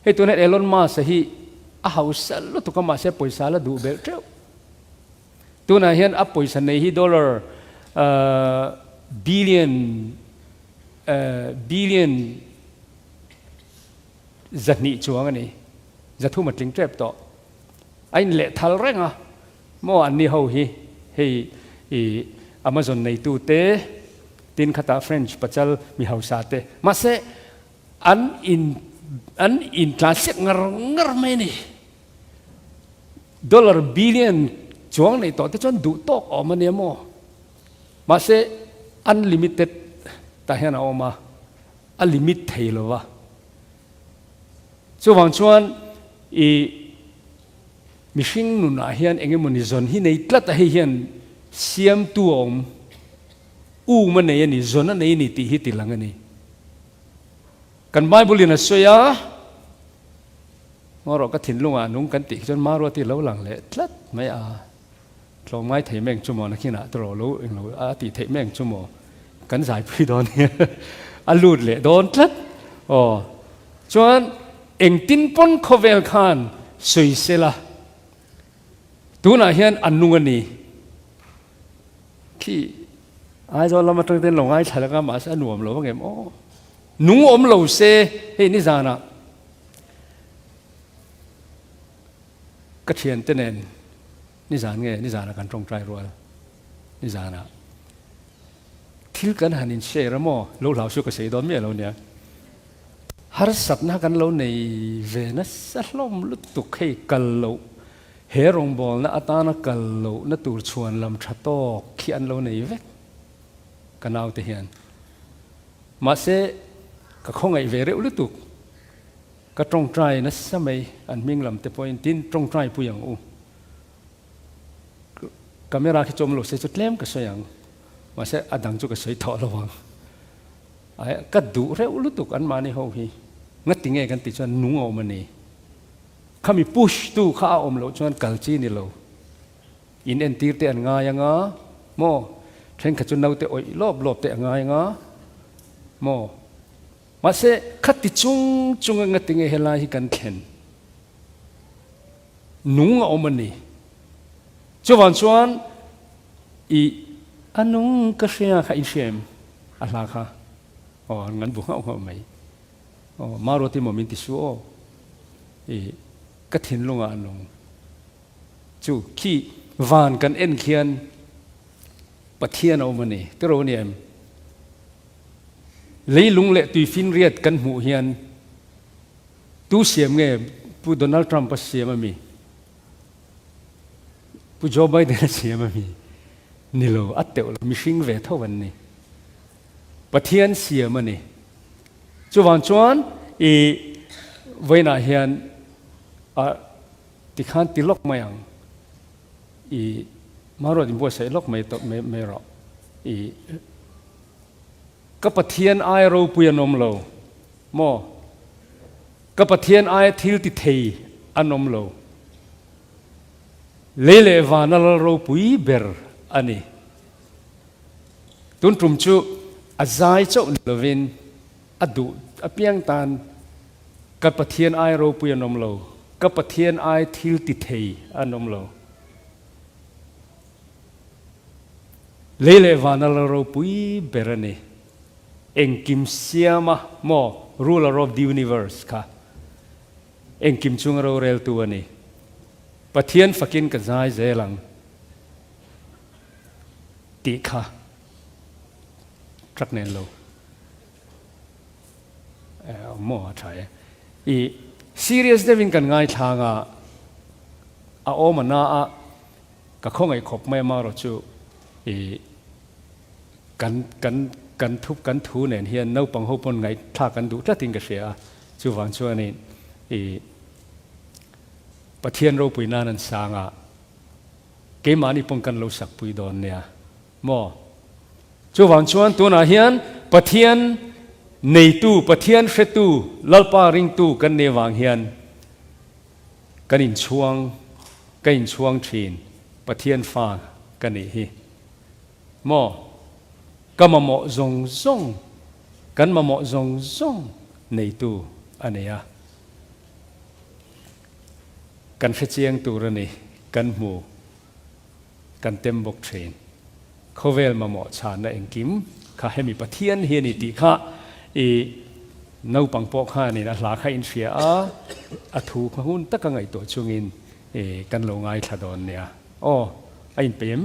[SPEAKER 1] Hei tunah Elon Musk-a hi a hausa lutuk a mahse pawisa la duh belh teuh. Tunah hian a pawisa nei hi dollar billion billion 200 chuang a ni. 300 a tling tep tawh. A inlehthal reng a. Maw anni ho hi hei i Amazon neitu te, tin khatah French pachal mi hausa te, mahse an in an in tlansiak ngar ngar mai a ni. Dollar billion chuang nei tawh te chuan duh tawk awm a nia maw. Mahse unlimited tah hian a awm a, a limit thei lo va. Chuvang chuan i Mihring nunah hian eng emawni zawn hi nei tlat a, hei hian siamtu a awm, um a nei a ni, zawn a nei a ni tih hi ti lang a ni. Kan Bible in a sawi a, Ngaw rawh ka thinlungah nung kan tih khi chuan Maruati lo lang leh tlat mai a, tlawmngai thei meng chu maw nakinah tawrh lo englo a tih theih meng chu maw kan zaipui dawn hi a lut leh dawn tlat aw. Chuan Engtin pawn khawvel khan sawi sela, tunah hian a nung a ni. Khi Aizawl lam atang ten lo ngaithla lek a, mahse a nuam lo angem aw. Nung awm lo se, hei nizanah ka thiante nen nizan nge nizanah kan tawngtai rual nizanah thil kan han in share a maw lo hlau chu ka sawi dawn miah lo nia. Harsatna kan lo nei ve nasa hlawm lutuk hei kal loh, he rawngbawlna atana kal lohna tur chhuan lam tha tawk khi an lo nei vek ka naute hian. Mahse ka khawngaih ve reuh lutuk, ka tawngtai nasa mai an hming lam te pawhin tin tawngtai pui ang u. Camera khi chu awm lo se chu tlem ka sawi ang, mahse a dang chu ka sawi tawh lo ang. Aih, ka duh reuh lutuk an mahni ho hi. Ngati nge kan tih chuan nung a awm a ni. Khami push tu kha a awm loh chuan kal chi ni lo. In entir te an ngai anga maw? Thenkhat chu naute awih lawp lawp te a ngai anga maw? Mahse, khati chung chunga ngati nge helai hi kan thlen? Nung a awm a ni. Chuvang chuan i a nung ka hria kha in hria em? A hla kha aw an ngan bu nghauh nghauh mai. Aw Maruati maw min ti su aw. I ka thinlungah a nung. Chu khi van kan en khian. Pathian a awm a ni. Tiraw a ni em? Leilung leh tuifinriat kan hmuh hian tu siam nge Pu Donald Trump a siam a mi? Pu Joe Biden a siam a mi? Ni lo, a teuh lo, mihring ve tho an ni. Pathian siam a ni. Chuvang chuan i vawiinah hian a tikhan ti lawk mai ang. I hmanruat inbuatsaih lawk mai tawh mai mai rawh. I ka Pathian aia ropui an awm lo maw? Ka Pathian aia thil ti thei an awm lo. Lei leh vana lal ropui ber a ni. Tun tum chu a zai chauh ni lovin a duh apiang tan ka Pathian ai ropui an awm lo, ka Pathian ai thil ti thei an awm lo. Lei leh vana lal ropui ber a ni. Engkim siama maw ruler of the universe kha engkim chunga roreltu a ni. Pathian fakin ka zai zel ang. Tih kha truck nen lo maw a tha e. I serious deuhin kan ngaithlang a, a awm a na a, ka khawngaih khawp mai amarawh chu i kan kan kan thu kan thu nen hian naupang ho pawn ngaihthlak an duh tlatin ka hria a, chuvang chuanin i Pathian ropui nan an sang a. Keimahni pawn kan lo sakpui dawn nia maw? Chuvang chuan tunah hian Pathian neitu, Pathian hretu, Lalpa ringtu kan nih avang hian kan inchhuang, ka inchhuang thin, Pathian fa ka nih hi maw? Ka mamawh zawng zawng, kan mamawh zawng zawng neitu a ni a. Kan hrechiang tur a ni, kan hmu, kan tem bawk thin. Khawvel mamawh chhanna engkim kha hemi Pathian hi a ni tih kha i naupang pawh khanin a hla kha in hria a, a thu kha hun taka ngaihtuah chungin i kan lo ngaithla dawn nia. Aw, a inpeih em?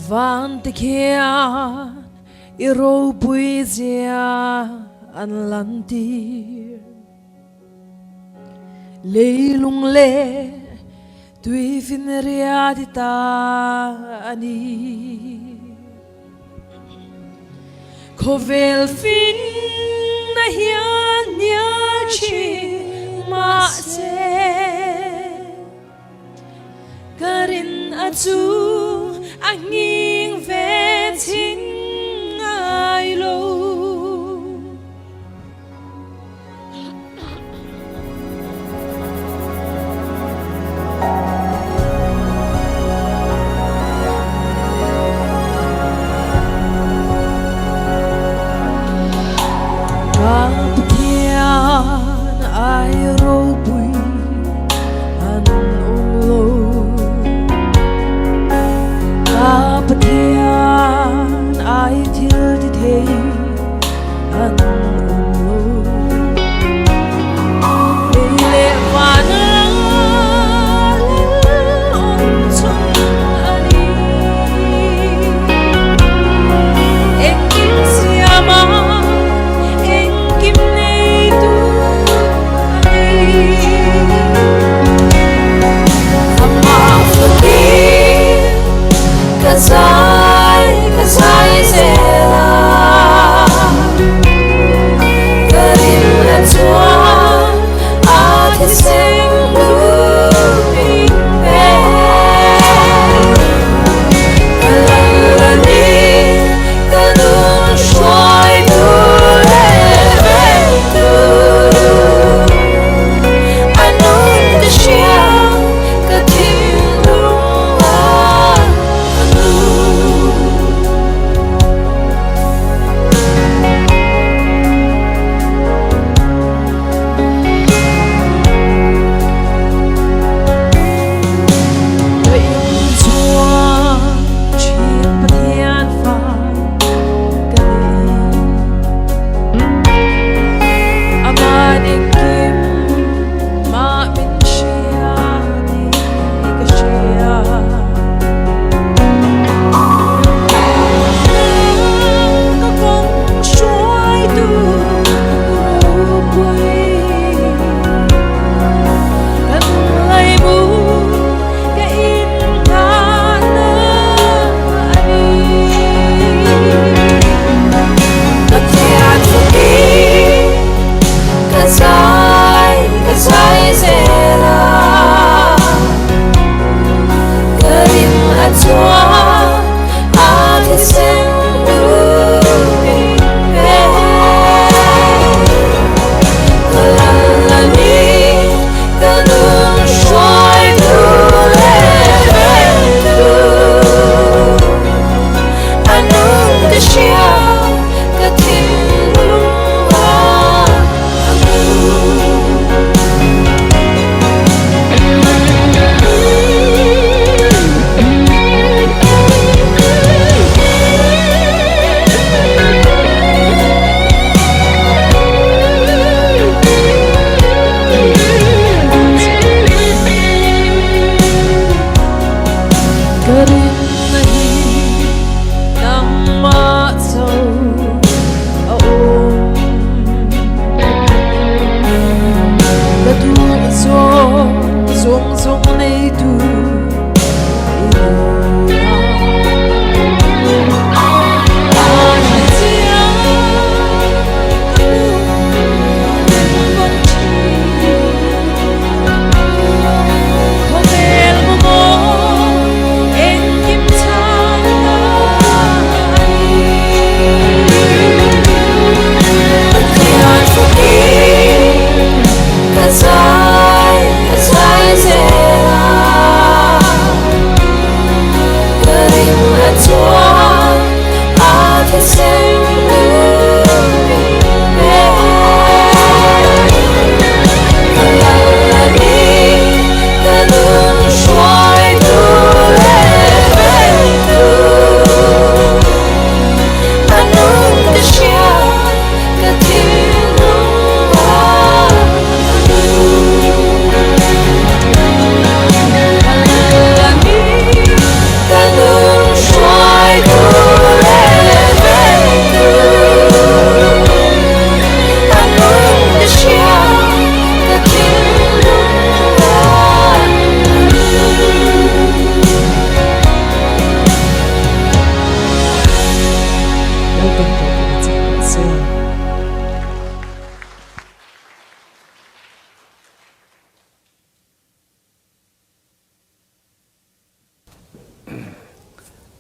[SPEAKER 4] Van te khian I ropui zia an lantir. Leilung leh tuifinriat i ta a ni. Khawvel finna hian hnial thin mahse Ka rin a chu a nghing ve chhin ngai lo. Ka Pathian ai ropui an awm lo. Ka Pathian.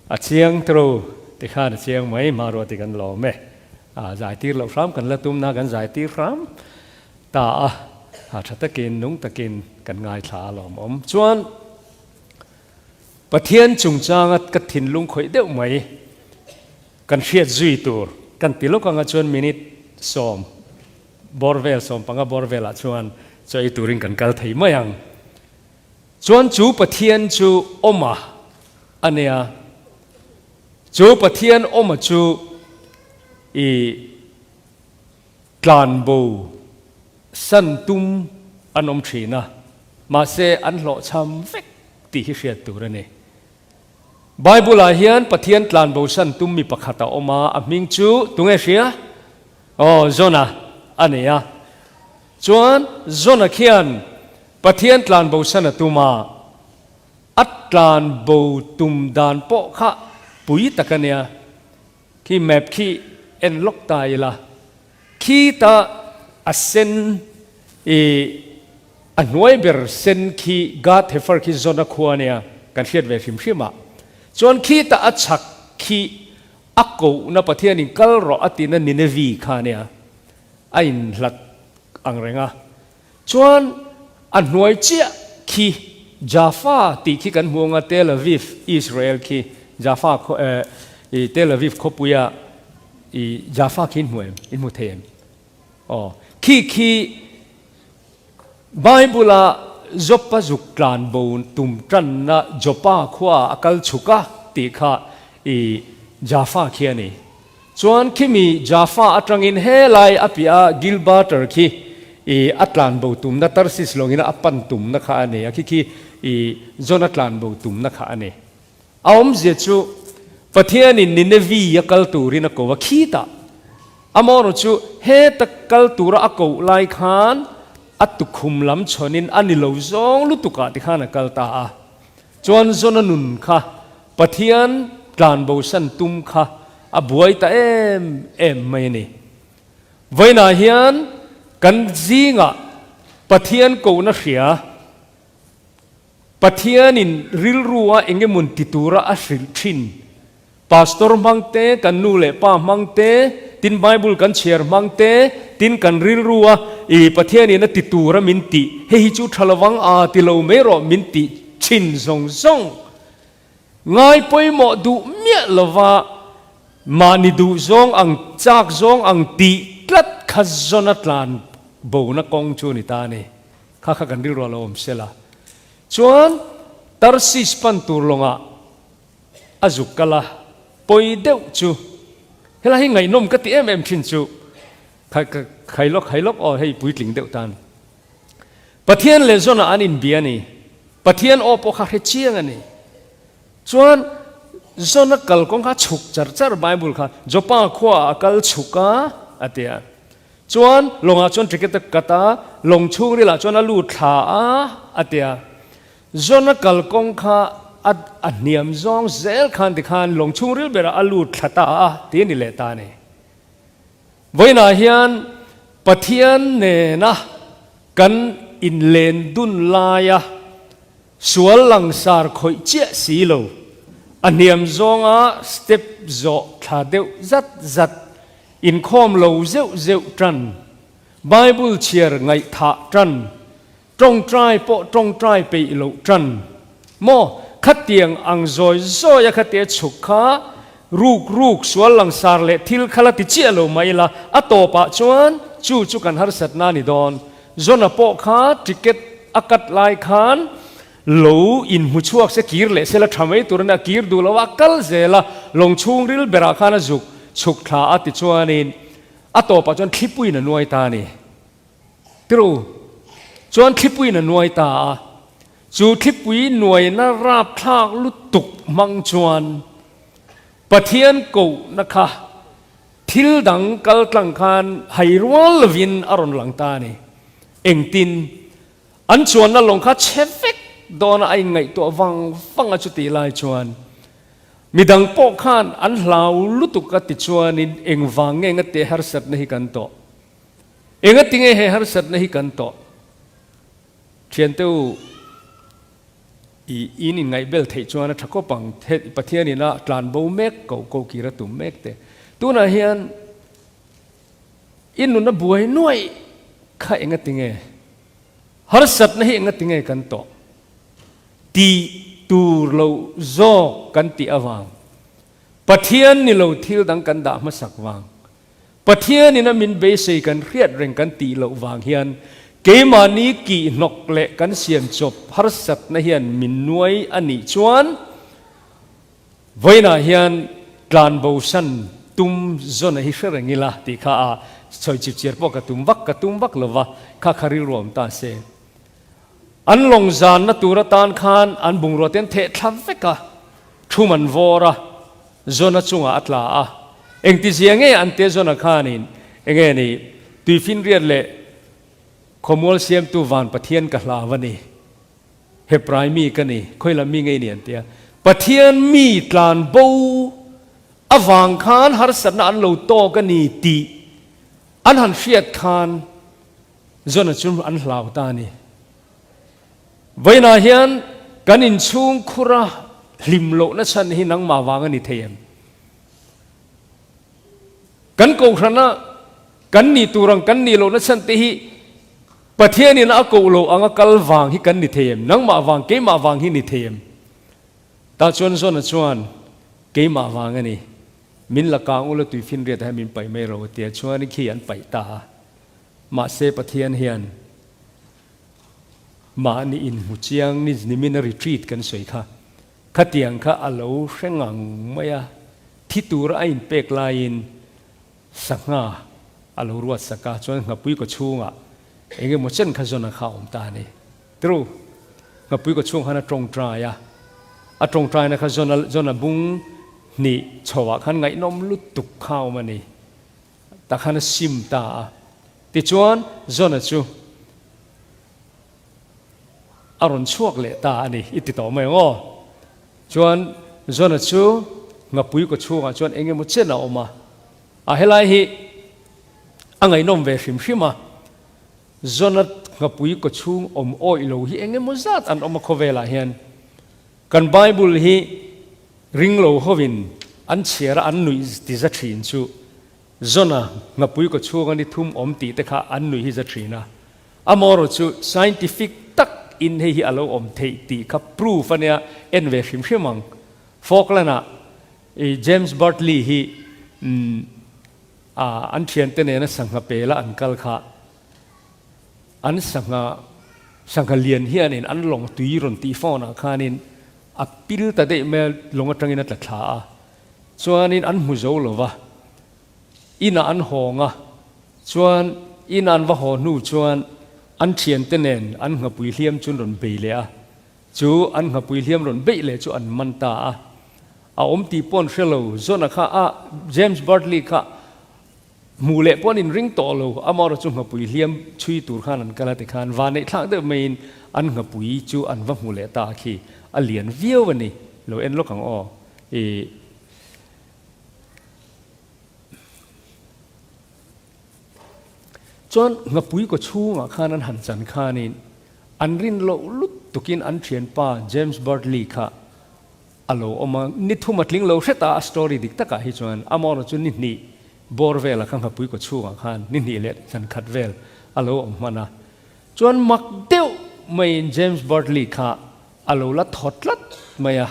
[SPEAKER 1] A chiang tro tikhan a chiang mai hmanrua ti kan lawm e. A zai tir loh hram kan la tum na kan zai tir hram ta a, a tha takin nung takin kan ngaithla a lawmawm. Chuan Pathian chungchanga ka thinlung khawih deuh mai kan hriat zui tur kan ti lawk anga chuan minute sawm bawr vel 15 bawr velah chuan chaw ei turin kan kal thei mai ang. Chuan chu Pathian chu awma a nia. Chu Pathian awma chu i tlanbo san tum an awm thin a, mahse an hlawhchham vek tih hi hriat tur a ni. Bible-ah hian Pathian tlanbo san tum mi pakhat a awm a, a hming chu tunge hria? Aw, Jona a ni a. Chuan Jona khian Pathian tlanbo san a tum a, a tlanbo tum dan pawh kha pui tak a nia. Khi map khi en lawk ta ila, khi ta a sen i a hnuai ber sen khi Gath Hefer khi Jona khua a nia, kan hriat ve hrim hrim a. Chuan khi ta a chhak khi a kohna Pathianin kal rawh a tihna Nineveh kha a nia, a inhlat ang reng a. Chuan a hnuai chiah khi Jaffa tih khi kan hmu ang a, Tel Aviv, Israel khi Jaffa khaw eh i Tel Aviv khawpuia i Jaffa khi in hmu em? In hmu thei em? Aw khi khi Bible-a Joppa zuk tlan bo tum tanna Joppa khua a kal chhuk a tih kha i Jaffa khi a ni. Chuan khimi Jaffa atangin helai a piah a Gilbarter khi i a tlan bo tumna Tarsis lawngin a pan tumna kha a nei a, khi khi i Jona tlan bo tumna kha a nei. A awmzia chu Pathianin Nineveh a kal turin a ko a, khitah amaherawh chu heta kal tura a koh lai khan a tukhum lam chhawnin a ni lo zawng lutukah tikhan a kal ta a. Chuan Jona nun kha Pathian tlanbosan tum kha a buai ta em em mai a ni. Vawiinah hian kan zingah Pathian kohna hria, Pathianin rilrua eng emawn ti tura a hrilh thin Pastor hmang te, kan nu leh pa hmang te, tin Bible kan chhiar hmang te, tin kan rilru a, i Pathianin a ti tur a min tih, hei hi chu tha lovang a ti lo mai rawh min tih thin zawng zawng. Ngai pawimawh duh miah lova mahni duh zawng ang chak zawng ang tih tlat kha zawna tlan bona kawng chu a ni ta a ni. Kha kha kan rilru a lo awm sela. Chuan Tarsis pan tur lawngah A zuk kal a, pawi deuh chu. Helai hi ngaihnawm ka ti em em thin chu. Khai lawk khai lawk aw hei puitling deuh tan. Pathian leh zawnah an inbia a ni. Pathian aw pawh kha hre chiang a ni. Chuan zawn a kal kawng kha chhuk char char Bible kha Joppa khuaah a kal chhuk a a ti a. Chuan lawngah chuan ticket a cut a, lawng chhungrilah chuan a lut thla a a ti a. Zona kalkawng kha a a hniam zawng zel khan tikhan lawng chhungril berah a lut thla ta a ti a ni leh ta a ni. Vawiinah hian Pathian nena kan inlen dun laia sual langsar khawih chiah si lo, a hniam zawnga step zawh thla deuh zat zat, inkhawm lo zeuh zeuh tan, Bible chhiar ngaihthah tan, Tawngtai pawh tawngtai peih loh tan maw? Khatiang ang zawi zawi a khatia chhuk kha ruk ruk sual langsar leh thil kha la ti chiah lo mai ila, a tawpah chuan chu chu kan harsatna a ni dawn. Zona pawh kha ticket a cut lai khan lo inhmu chhuak se kir leh sela tha mai tur a nia, kir duh lo a kal zel a, lawng chhungril berah khan a zuk chhuk thla a tichuanin a tawpah chuan thlipuiin a nuai ta a ni. Tiru chuan thlipuiin a nuai ta a, chu thlipui nuaina rapthlak lutuk hmang chuan Pathian kohna kha thil dang kal tlang khan hai rual lovin a rawn lang ta a ni. Engtin? An chuanna lawng kha chhe vek dawna a inngaihtuah vang vang a chutih lai chuan midang pawh khan an hlau lutuk a tichuanin engvang nge ngate harsatna hi kan tawh? Enga tinge he harsatna hi kan tawh? Thiante u, I in inngaihbel theih chuan a tha khawp ang. Pathian ina tlan bo mek ko ko kir a tum mek te. Tunah hian i nuna buai nuaih kha enga tinge? Harsatna hi enga tinge kan tawh? Tih tur lo zawk kan tih avang. Pathian ni lo thil dang kan dah hmasak vang. Pathian ina min beisei kan hriat reng kan tih loh vang hian keimahni kih hnawk leh kan siam chawp harsatna hian min nuai a nih chuan vawiinah hian tlanbosan tum zawna hi hre reng ila tih kha a sawi chip chiar pawh ka tum vak ka tum vak lova kha kha rilru awm ta se. An lawng zanna tur atan khan an bungrua te an theh thla vek a, thum an vawr a. Zona chungah a tla a, engtizia nge an te Zona khanin enge ni tuifinriat leh khawmual siamtu van Pathian ka hlau a ni, Hebrai mi ka ni, khawilam mi ngei ni an tia. Pathian mi tlan bo avang khan harsatna an lo tawk a ni tih an han hriat khan Zona chu an hlau ta a ni. Vawiinah hian kan inchhung khura hlim lohna chhan hi nangmah vang a ni thei em? Kan kohhrana kan nih tur ang kan nih lohna chhan te hi Pathianin a koh loh anga kal vang hi kan ni thei em? Nangmah vang, keimah vang hi ni thei em? Tah chuan Zona chuan, Keimah vang a ni. Min la kang ula tuifinriat ah hian min paih mai ro a ti a, chuan khi an paih ta a. Mahse Pathian hian Mahni inhmu chiang ni nimin a retreat kan sawi kha, khatiang kha a lo hre ngang mai a, thi tura a inpek laiin sangha a lo ruat sak a, chuan nghapui kaw chhungah eng emaw chen kha zawn a kha a awm ta a ni. True, nghapui kaw chhung khan a tawngtai a, a tawngtaina kha zawn a zawn a bung hnih chhoah khan ngaihnawm lutuk kha a awm a ni. Tah khan a sim ta a. Tichuan, Jona chu a rawn chhuak leh ta a ni, i ti tawh mai ang aw. Chuan, Jona chu ngapui kaw chhungah chuan eng emaw chen a awm a. A helai hi a ngaihnawm ve hrim hrim a. Jona ngapui kaw chhung awm awih lo hi eng emaw zat an awm a khawvelah hian. Kan Bible hi ring lo hovin an chhiar a an nuih ti za thin chu Zona ngapui kaw chhunga ni thum awm tih te kha an nuih hi za thin a. Amaherawh chu scientific tak in hei hi a lo awm theih tih kha proof a nia en ve hrim hrim ang. Falkland ah i James Bartley hi an thiante nena sangha pela an kal kha An sangha sangha lian hianin an lawng tui rawn tih phone ah khanin a pil ta daih mai a, lawng atangin a tla thla a. Chuanin an hmu zo lo va, inah an hawng a, chuan inah an va haw hnu chuan an thiante nen an nghapui hliam chu an rawn bei leh a, chu an nghapui hliam rawn beih leh chu an man ta a. A awm tih pawh an hre lo, John-a kha a, James Bartley kha Hmuh leh pawh an inring tawh lo, amaherawh chu nghapui hliam chhui tur khan an kal a tikhan vanneih thlak deuh maiin an nghapui chu an va hmu leh ta a khi a lian viau a ni, lo en lawk ang aw i. Chuan nghapui kaw chhungah khan an han chan khanin an rin loh lutukin an thianpa James Bartley kha A lo awm a, ni thum a tling lo hret a, a story dik takah hi chuan amaherawh chu ni hnih bawr velah kha nghapui kaw chhungah khan ni hnih leh zan khat vel a lo awm hman a. Chuan mak deuh maiin James Bartley kha a lo la thaw tlat mai a,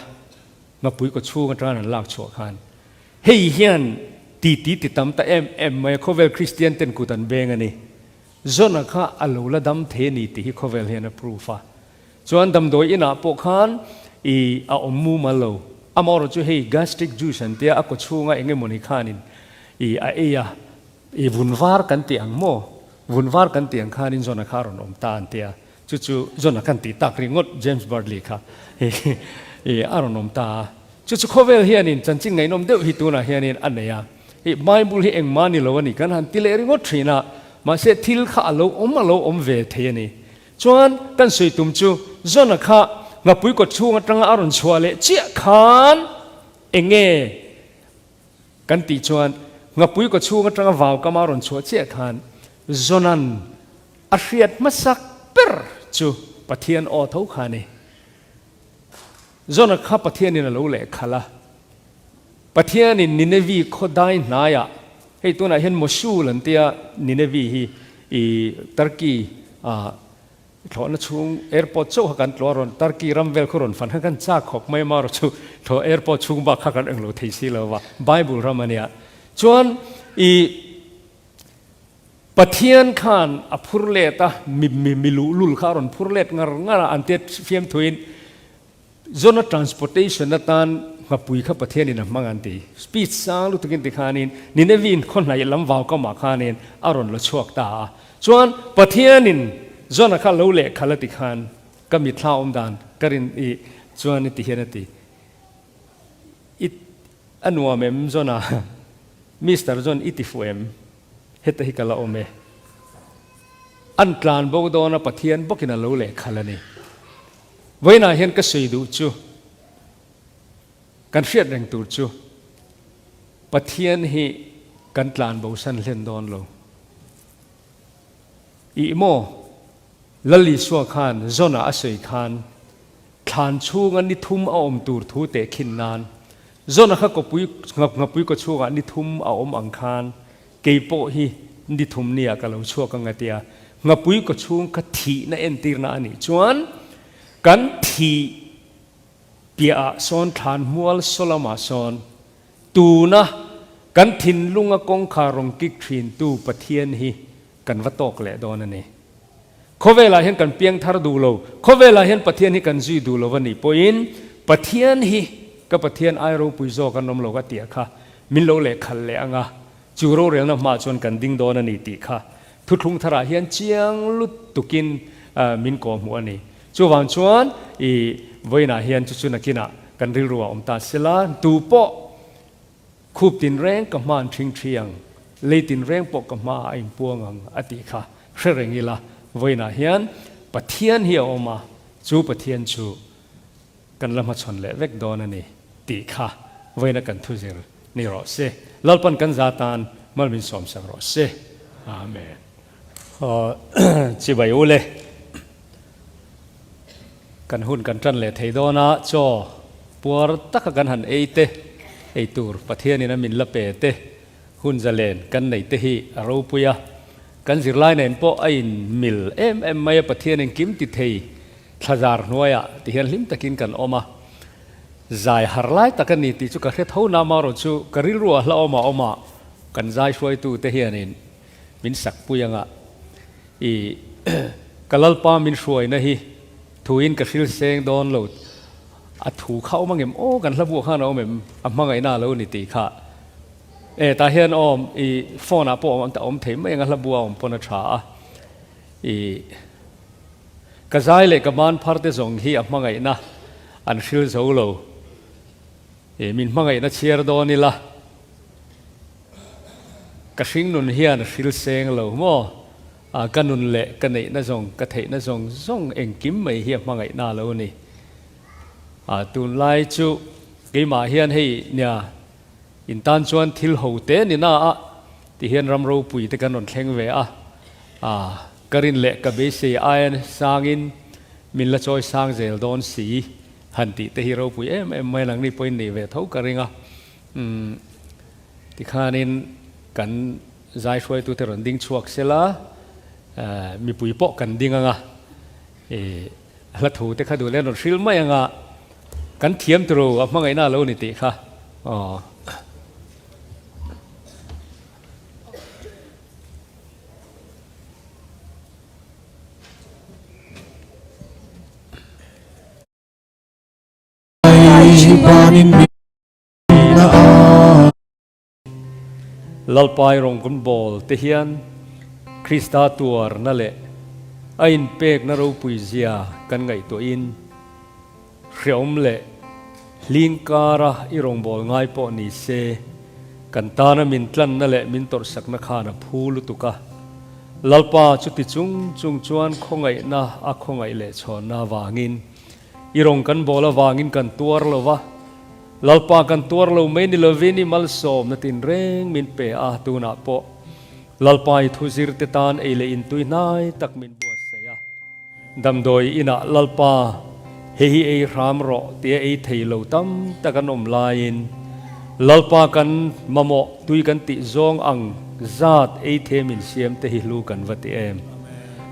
[SPEAKER 1] nghapui kaw chhung atanga an lak chhuah khan hei hian titi ti tam ta em em mai a, khawvel Kristian ten kut an beng a ni. John-a kha a lo la dam thei a ni tih hi khawvel hian a proof a. Chuan damdawi inah pawh khan i a awm mumal lo. Amaherawh chu hei gastric juice an tia a kaw chhunga eng emawni khanin i a ei a, i vun var kan tih ang maw? Vun var kan tih ang khanin John-a kha a rawn awm ta an tia. Chu chu John-a khan tih tak ringawt James Bartley kha i a rawn awm ta a. Chu chu khawvel hianin chanchin ngaihnawm deuh hi tunah hianin a nei a. I Bible hi engmah ni lo a ni kan han ti leh ringawt thin a, mahse thil kha a lo awm a lo awm ve thei a ni. Chuan kan sawi tum chu John-a kha ngapui kawt chhung atanga a rawn chhuah leh chiah khan enge kan tih chuan ngapui kawt chhung atanga vau kama a rawn chhuah chiah khan John-a'n a hriat hmasak ber chu Pathian aw tho kha a ni. Jona kha Pathianin a lo lehkhalh a. Pathianin Ninevi khaw dai hnaiah, hei tunah hian Mosul an tia, Ninevi hi i Turkey ah thlawhna chhung airport chauh kha kan tlawh a rawn Turkey ram vel khu rawn fan kha kan chak khawp mai marawh chu thlawh airport chhung bak kha kan englo thei si lo va, Bible ram a nia. Chuan i Pathian khan a phur let a, mi mi mi luhlul kha a rawn phur let ngar ngar a, an tia fiamthuin Zona transportation atan nghapui kha Pathianin a hmang an ti. Speech sang lutukin tikhanin Nineveh khaw hnaih lam vau kamah khanin a rawn la chhuak ta a. Chuan Pathianin Zona kha lo lehkhalh a ti khan ka mitthla awm dan ka rin i chuan i ti hian a ti. I a nuam em Zona? Mister Zon i ti fuh em? Heta hi ka la awm e. An tlan bo dawn a Pathian bawkin a lo lehkhalh a ni. Vawiinah hian ka sawi duh chu, kan hriat reng tur chu, Pathian hi kan tlan bosan hlen dawn lo. Ih maw, Lal Isua khan Jonah a sawi khan thlan chhunga ni thum a awm tur thu teh khin nan, Jonah kha kawpui ngapui kaw chhungah ni thum a awm ang khan Kei pawh hi ni thum nia ka lo chhuak ang a tia, nghapui kaw chhung ka thihna entirna a nih chuan kan thih piahah sawn thlan hmual saw lamah sawn tuna kan thinlunga kawngkhar rawn kik thintu Pathian hi kan va tawk leh dawn a ni. Khawvelah hian kan piang thar duh lo, khawvelah hian Pathian hi kan zui duh lo a nih pawhin Pathian hi ka Pathian ai ropui zawk an awm lo ka tih kha min lo lehkhalh leh ang a, chu rorelna hmaah chuan kan ding dawn a ni tih kha thuthlung tharah hian chiang lutukin min kawhhmuh a ni. Chuvang chuan i vawiinah hian chu chu nakinah kan rilru ah awm ta sela, tu pawh Khup tinreng ka hman ṭhing ṭhi ang, lei tinreng pawh ka hmaah a inpuang ang a tih kha hre reng ila, vawiinah hian Pathian hi a awm a, chu Pathian chu kan la hmachhawn leh vek dawn a ni tih kha vawiina kan thuzir ni rawh se. Lalpan kan za tan mal min sawmsak rawh se. Amen. Chibai u le. Kan hun kan tan leh thei dawn a, chaw puar taka kan han ei te, ei tur Pathianin a min la pe te, hun zalen kan nei te hi a ropui a. Kan zirlai nen pawh a in mil em em mai a, Pathian engkim ti thei thlazar hnuaiah ti hian hlim takin kan awm a. Zai har lai tak a ni tih chu ka hre tho na amarawh chu ka rilru ah hlauhawm a awm a, kan zai hruaitu te hianin min sak pui anga i ka Lalpa min hruaina hi thuin ka hril seng dawn lo a thu kha awm angem aw kan hla buah khan a awm em a hmangaihna a lo ni tih kha e tah hian awm i phone ah pawh awm awm thei mai anga hla buah awm pawn a tha a i ka zai leh ka ban phar te zawng hi a hmangaihna an hril zo lo i min hmangaihna chhiar dawn ila. Ka hringnun hian hril seng lo maw? Ka nun leh ka neihna zawng, ka theihna zawng zawng engkim mai hi a hmangaihna lo ni. Tunlai chu keimah hian hei nia in tan chuan thil ho te ni na a ti hian ram ropui te kan rawn thleng ve a. Ka rin leh ka beisei aia sangin min la chawi sang zel dawn si han tih te hi ropui em em mai nangni pawhin nei ve tho ka ring a. Umm tikhanin kan zai hruaitute rawn ding chhuak sela, mipui pawh kan ding anga, i hla thu te kha duh leh an rawn hril mai anga, kan thiam turu a hmangaihna a lo ni tih kha aw. Lalpai rawng bawl te hian Krista tuarna leh a inpekna ropui zia kan ngaihtuahin hreawm leh hling kara i rawngbâwl ngai pawh ni se, kan tana min tlanna leh min tawrhsakna khan a phu lutuk a. Lalpa chuti chung chung chuan khawngaihna a khawngaih leh chhawnna avangin I rawng kan bawl avangin kan tuar lo va, Lalpa kan tuar lo mai ni lovin i malsawmna tinreng min pe a, tunah pawh Lalpa i thuzir te tan ei leh intui hnai tak min buatsaih a. Damdawi inah Lalpa Hei hi ei hram rawh tia ei thei lo tam tak an awm laiin Lalpa kan mamawh tui kan tih zawng ang zat ei the min siam te hi hlu kan va ti em.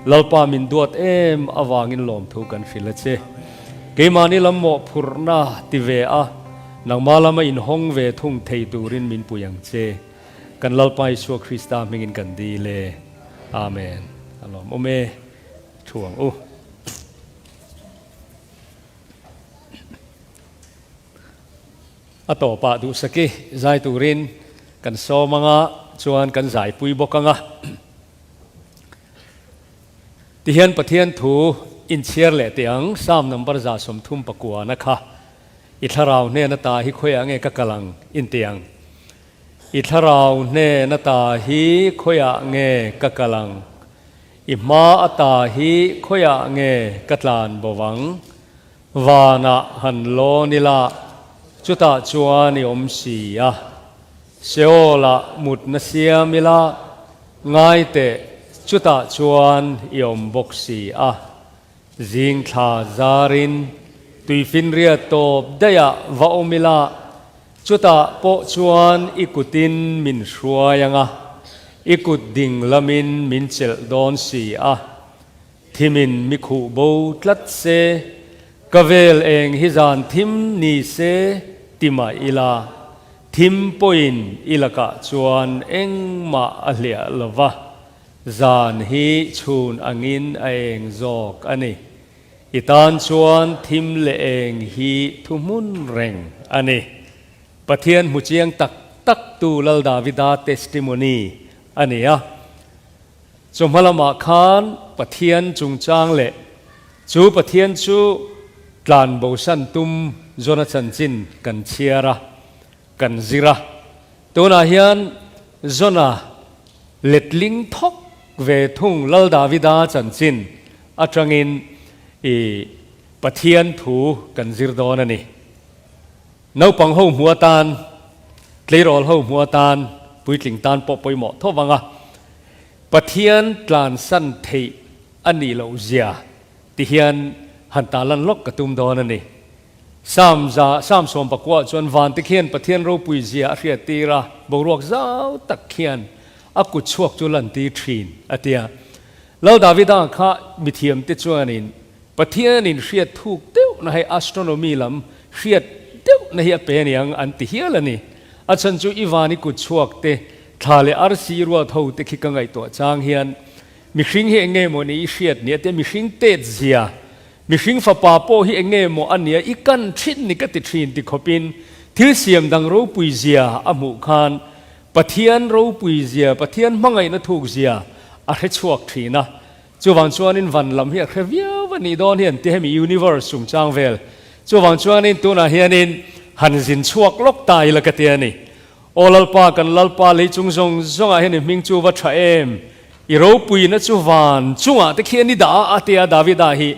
[SPEAKER 1] Lalpa min duat em avangin lawmthu kan hrilh a che. Keimahni lam mawhphurhna ti ve a, nangmah lama inhawng ve thung thei turin min pui ang che. Kan Lalpa Isua Krista hmingin kan dil e. Amen. A lawmawm e. Thu ang u. A tawpah duhsaki zai turin kan sawm anga chuan kan zaipui bawk anga. Tihian Pathian thu inchhiar leh teh ang, Psalm number 139 na kha i thlarau hnen ata hi khawiah nge ka kal ang inti ang. I thlarau hnen ata hi khawiah nge ka kal ang? I hma ata hi khawiah nge ka tlan bo ang? Vanah han lawn ila, chutah chuan i awm si a. Seol-ah mutna siam ila, ngai teh, chutah chuan i awm bawk si a. Zing thla zarin tuifinriat tawp daihah va awm ila, chutah pawh chuan i kutin min hruai ang a, i kut ding lamin min chelh dawn si a. Thimin mi khuh bo tlat se, ka vel eng hi zan thim ni se ti mah ila, thim pawhin i lakah chuan engmah a hliah lo va, zan hi chhun angin a eng zawk a ni. I tan chuan thim leh eng hi thuhmun reng a ni. Pathian hmu chiang tak tak tu Lal Davida testimony a ni a. Chawhma lamah khan Pathian chungchang leh chu Pathian chu tlan bosan tum Jona chanchin kan chhiar a, kan zir a. Tunah hian Jona letling thawk ve thung Lal Davida chanchin atangin i Pathian thu kan zir dawn a ni. Naupang ho hmu atan, tleirawl ho hmu atan, puitling tan pawh pawimawh tho vang a, Pathian tlansan theih a nih loh zia ti hian han talan lawk ka tum dawn a ni. Psalm za, Psalm 19 chuan vante khian Pathian ropui zia a hriat tir a, boruak zau tak khian a kut chhuak chu lantir thin a ti a. Lal Davida kha mithiamte chuanin Pathianin hriat thuk deuh na hei astronomy lam hriat deuh na hi a pe aniang an ti hial a ni. A chhan chu Ivan i kut chhuak te, thla leh arsi ruat ho te khi ka ngaihtuah chang hian mihring hi eng nge maw ni i hriat nia te mihring tet zia, mihring fapa pawh hi eng nge maw a nia i kan thin ni ka ti thin ti khawpin thil siam dang ropui zia a hmuh khan Pathian ropui zia, Pathian hmangaihna thuk zia a hre chhuak thin a. Chuvang chuanin van lam hi a hre viau a nih dawn hi an ti hemi universe chungchang vel. Chuvang chuanin tunah hianin han zin chhuak lawk ta ila ka ti a ni. Aw Lalpa, kan Lalpa lei chung zawng zawngah hian i hming chu va tha em? I ropuina chu van chungah te khian i dah a a ti a Davida hi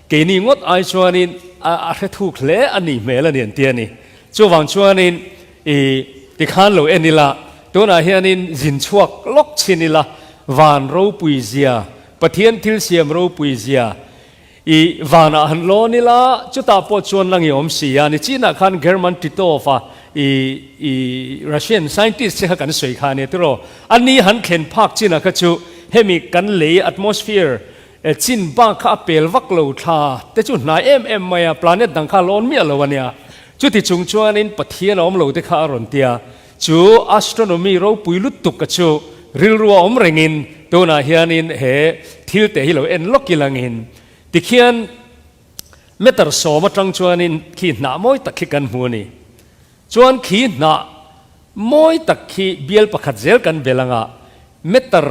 [SPEAKER 1] keini ngawt ai chuanin a hre thuk hle a nih hmel a ni an ti a ni. Chuvang chuanin i tikhan lo en ila, tunah hianin zin chhuak lawk chhin ila, van ropui zia, Pathian thil siam ropui zia i vanah han lawn ila, chutah pawh chuan lang i awm si a. Nichinah khan German Titov-a i i Russian scientist che kha kan sawi kha a nia tiraw? A ni han thlen phak chinah kha chu hemi kan lei atmosphere Chin bak kha a pel vak lo thla te chu hnai em em mai a, planet dang kha a lawn miah lo a nia. Chuti chung chuanin Pathian a awm lo te kha a rawn ti a, chu astronomy ropui lutuk a chu rilru a awm rengin tunah hianin he thil te hi lo en lawk ilangin tikhian meter sawm atang chuanin khi hnah mawi tak khi kan hmu a ni. Chuan khi hnah mawi tak khi bial pakhat zel kan bel anga meter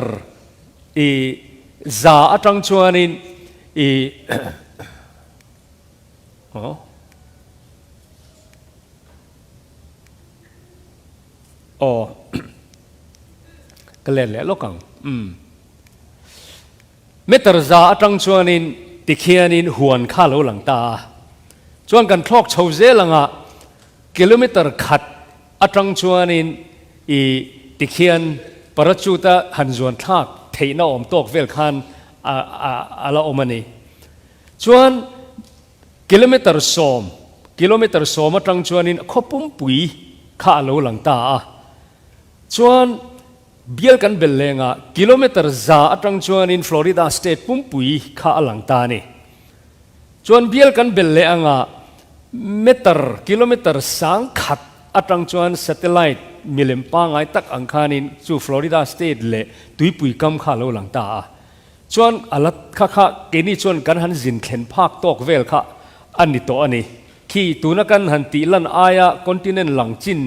[SPEAKER 1] i za atang chuanin i aw aw ka let leh lawk ang umm meter za atang chuanin tikhianin huan kha lo lang ta a chuan kan thlawk chho zel anga kilometer khat Atang chuanin i tikhian parachute a han zuan thlak theihna awm tawk vel khan a a la awm a ni. Chuan Kilometer sawm, kilometer sawm atang chuanin khaw pumpui kha a lo lang ta a. Chuan bial kan bel lengah kilometer za atang chuanin Florida state pumpui kha a lang ta a ni. Chuan bial kan bel leh anga meter, kilometer sang khat atang chuan satellite milem pangai tak ang khanin chu Florida state leh tuipui kam kha a lo lang ta a. Chuan a la kha kha keini chuan kan han zin thlen phak tawk vel kha a ni tawh a ni. Khi tuna kan han tih lan aia continent lang chin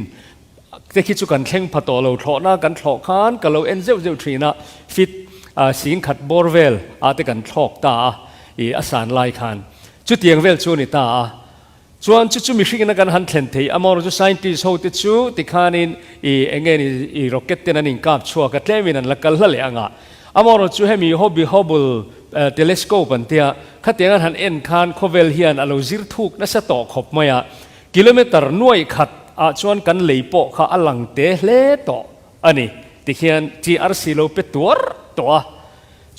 [SPEAKER 1] te khi chu kan thleng pha tawh lo. Thlawhna kan thlawh khan ka lo en zeuh zeuh thin a, fit sing khat bawr vel ah te kan thlawk ta a, ih a san lai khan. Chutiang vel chu a ni ta a. Chuan chu chu mihringin a kan han thlen thei amaherawhchu scientist ho te chu tikhanin i enge ni i rocket ten an inkap chhuak a tlemin an la kal hla leh anga amaherawhchu hemi Hobby Hubble telescope an tia khatiang an han en khan khawvel hian a lo zir thuk nasa tawh khawp mai a kilometer nuaih khat ah chuan kan lei pawh kha a lang te hle tawh a ni tikhian TRC lo pe tuar tawh a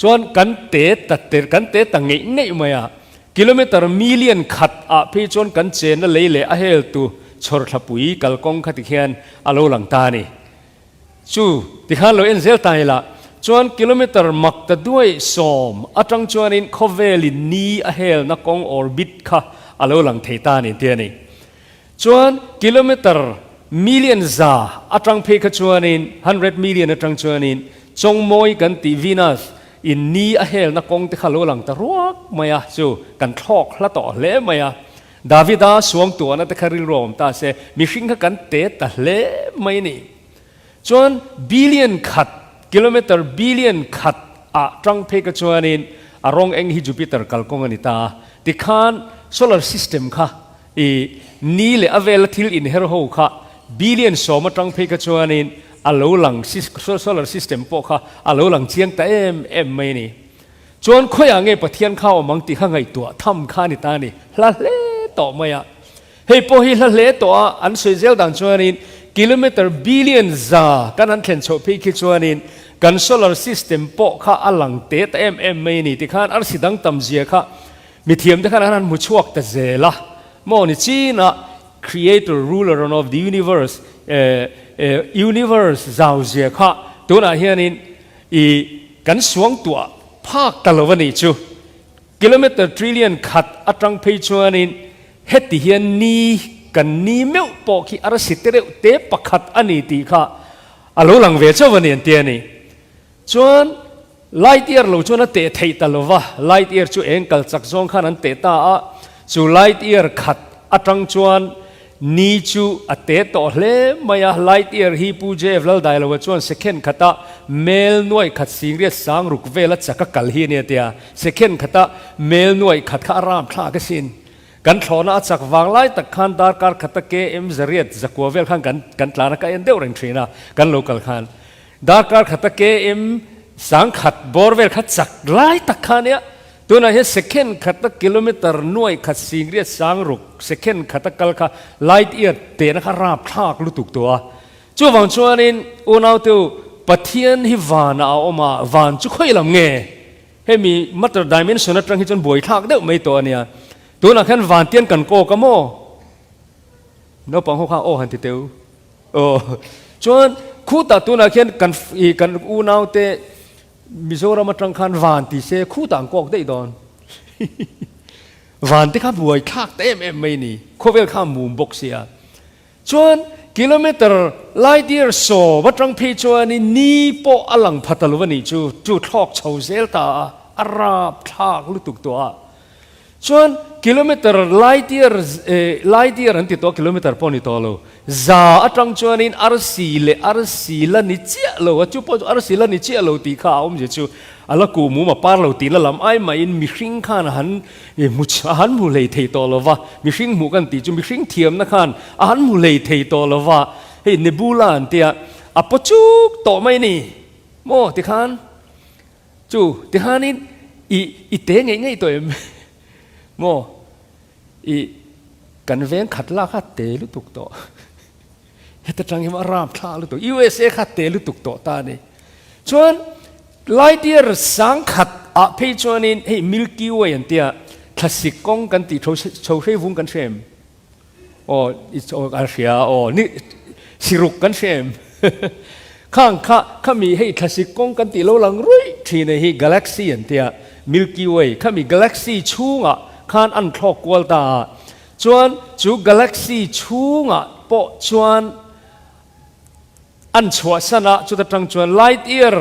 [SPEAKER 1] chuan kan te ta kan te ta ngeih ngeih mai a. Kilometer million khat ah phei chuan kan chenna lei leh a hel tu chhawrthlapui kalkawng kha tikhian a lo lang ta a ni. Chu tikhan lo en zel ta ila chuan kilometer mak ta duai sawm atang chuanin khawvelin ni a helna kawng orbit kha a lo lang thei ta a ni ti a ni. Chuan kilometer million za atang phei kha chuanin hundred million atang chuanin Chawngmawi kan tih Venus In ni a helna kawng te kha lo lang ta ruak mai a, chu kan thlawk hla tawh hle mai a. Davida suang tuahna te kha rilru a awm ta se, mihring kha kan te ta hle mai a ni. Chuan billion khat, kilometer billion khat ah tang phei ka chuanin a rawng eng hi Jupiter kalkawng a ni ta a. Tikhan solar system kha I ni leh a vela thil inher ho kha billion sawm atang phei kha chuanin a lo lang solar system pawh kha a lo lang chiang ta em em mai a ni. Chuan khawiah nge Pathian kha awm ang tih kha ngaihtuah tham kha a ni ta a ni. Hla hle tawh mai a. Hei pawh hi hla hle tawh a, an sawi zel dan chuanin kilometer billion za kan han thlen chhoh phei khi chuanin kan solar system pawh kha a lang te ta em em mai a ni. Tikhan arsi dang tam zia kha Mithiam te khan an han hmu chhuak ta zel a, maw ni chinah Creator, Ruler of the Universe, Universe zau zia kha tunah hianin i kan suang tuah phak ta lo a nih chu. Kilometer trillion khat atang phei chuanin heti hian ni kan ni meuh pawh khi arsi te reuh te pakhat a ni tih kha a lo lang ve chauh a ni an ti a ni. Chuan Light year lo chuan a teh theih ta lo va, light year chu eng kal chak zawng khan an teh ta a, chu light year khat atang chuan ni chu a teh tawh hle mai a, light year hi Pu JF Laldailova chuan second khata mel nuaih khat singriat sang ruk vela chak a kal hi a nia tia, second khata mel nuaih khat kha a ram thlak asin. Kan thlawhna a chak vang lai tak khan darkar khata KM zariat zakua vel khan kan kan tlan a, ka en deuh reng thin a, kan lo kal khan. Darkar khata KM sangkhat bawr vel kha chak lai tak kha ania, tunah hian second khata kilometer nuaih khat singriat sangruk second khata kal kha light year tehna kha rapthlak lutuk tawh a. Chuvang chuanin unaute Pathian hi vanah a awm a, van chu khawi lam nge? Hemi matter dimension atang hi chuan buaithlak deuh mai tawh ania. Tunah khan van tian kan kawk a maw? Naupang ho kha aw han ti teu. Aw chuan khutah tunah khian kan i kan unaute Mizoram atang khan van ti se khutah an kawk daih dawn. Van te kha buai thlak ta em em mai ni. Khawvel kha a mum bawk sia. Chuan kilometer light year sawm atang phei chuanin ni pawh a lang pha ta lo a nih chu. Chu thlawk chho zel ta a, a rap thlak lutuk tawh a. Chuan kilometer light year light year an ti tawh kilometer pawh ni tawh lo. Za atang chuanin arsi leh arsi la ni chiah lo a, chu pawh chu arsi la ni chiah lo tih kha a awmzia chu a la kuh mum a par lo tihna lam ai mahin mihring khan a han hmu a han hmu hlei thei tawh lo va, mihring hmuh kan tih chu mihring thiamna khan a han hmu hlei thei tawh lo va, hei nebula an tia a paw chuk tawh mai a ni maw tikhan. Chu tihanin i i te ngei ngei tawh em? Maw? I kan veng khat la kha te lutuk tawh. Heta tang hi a ram thla lutuk. USA kha te lutuk tawh ta ni. Chuan light year sang khat ah phei chuanin hei Milky Way an tia. thlasik kawng kan tih chho hrei vung kan hre em? Aw a hria aw ni siruk kan hre em? Khang kha khami hei thlasik kawng kan tih lo lang ruih thin hi galaxy an tia Milky Way khami galaxy chhungah khan an thlawk kual ta a chuan chu galaxy chhungah pawh chuan an chhuahsan a chuta tang chuan light year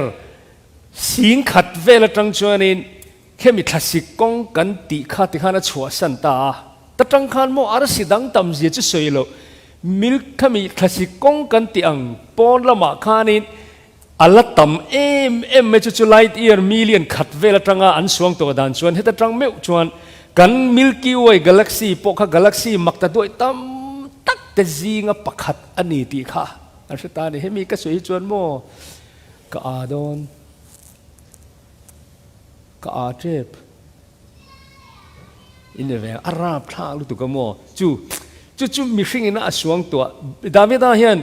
[SPEAKER 1] sing khat vel atang chuanin Hemi thlasik kawng kan tih kha tikhan a chhuahsan ta a, ta tang khan maw arsi dang tam zia chu sawi loh, milk khami thlasik kawng kan tih ang pawn lamah khanin a la tam em em mai chu chu light year million khat vel atanga an suang tawh dan chuan heta tang meuh chuan kan Milky Way galaxy pawh kha galaxy mak ta duai tam tak te zinga pakhat a ni tih kha an hre ta a ni. Hemi ka sawi hi chuan maw ka a dawn. Ka aa tep. In ni ve a rap thlak lutuk a maw? Chu chu chu mihring ina a suang tuah. Davida hian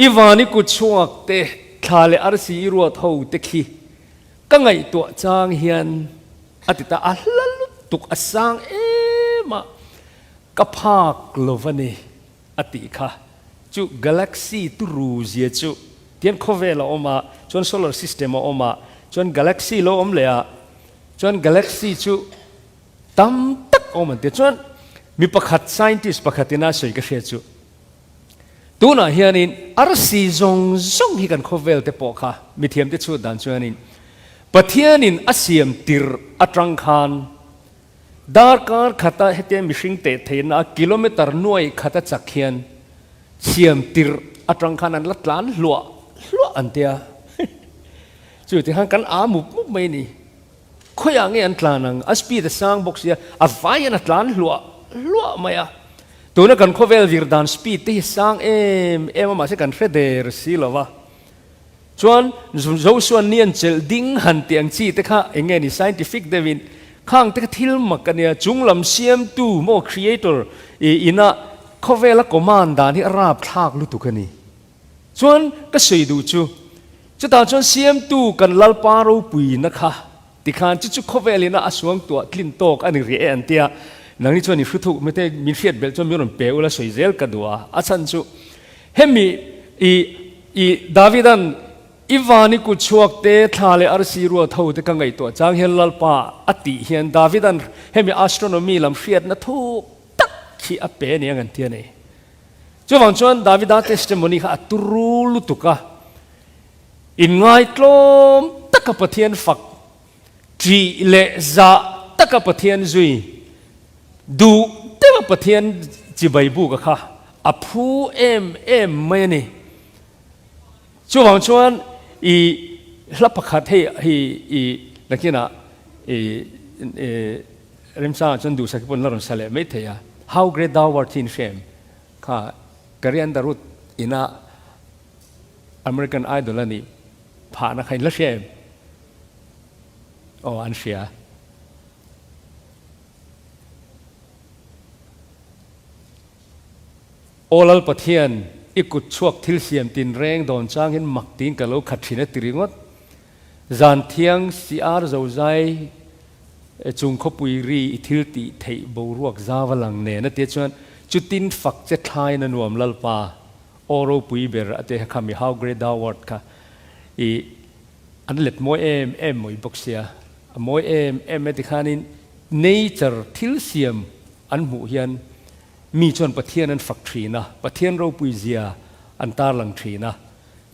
[SPEAKER 1] i van i kut chhuak te thla leh arsi i ruat ho te khi ka ngaihtuah chang hian a ti ta a hla lutuk a sang em a ka phak lo va ni a tih kha. Chu galaxy turu zia chu tian khawvel a awm a, chuan solar system a awm a, chuan galaxy lo awm leh a, chuan galaxy chu tam tak a awm an ti a. Chuan mi pakhat scientist pakhat ina sawi ka hria chu tunah hianin arsi zawng zawng hi kan khawvel te pawh kha mithiam te chhut dan chuanin Pathianin a siam tirh atang khan Darkar khata hetia mihring teh theihna a kilometer nuai khata chak hian siam tirh atang khan an la tlan hluah hluah an tia. Chu ti khan kan a mup mup mai ni. Khawiah nge an tlan ang? A speed a sang bawk sia, a vai hian a tlan hluah hluah mai a. Tuna kan khawvel vir dan speed te hi sang em em a mahse kan hre der si lo va. Chuan Joshua ni an chelh ding han tih ang chi te kha eng nge ni scientific deuhin khang te kha thil mak a nia, chung lam siamtu maw creator i ina khawvela command dan hi a rapthlak lutuk a ni. Chuan ka sawi duh chu chutah chuan siamtu kan Lalpa ropuina kha tikhan chu chu khawvel ina a suangtuah tlin tawk a ni rih e an tia, nangni chuan i hru thuk mite min hriat belh chuan min rawn pe ula sawi zel ka duh a, a chhan chu hemi i I Davidan i van i kut chhuak te, thla leh arsi ruat ho te ka ngaihtuah chang hian Lalpa a tih hian Davidan hemi astronomy lam hriatna thuk tak hi a pe ania ngan ti a ni. Chuvang chuan Davida testimony kha a turu lutuk a, inngaitlawm taka Pathian fak ṭih leh zah taka Pathian zui duh deuha Pathian chibai buka kha a phu em em mai a ni. Chuvang chuan i hla pakhat hei hi i nakinah i remchangah chuan duhsak hi pawn la rawn sa leh mai thei a, How Great Thou Art hi in hre em? Kha Carrie Underwood ina American Idol a nih phahna kha in la hria em? Aw an hria. Aw Lal Pathian, i kut chhuak thil siam tin reng dawn changin mak tiin ka lo khat thin a ti ringawt. Zan thiang CR zozai chung khawpui ri i thil tih theih boruak zau a lang nen a tia chuan chutin fak che thlaiin a nuam Lalpa aw ropui ber a tia kha mi How Great Thou Art kha i An let mawi em em mai bawk sia, a mawi em em e tikhanin nature thil siam an hmuh hian mi chuan Pathian an fak thin a, Pathian ropui zia an tarlang thin a.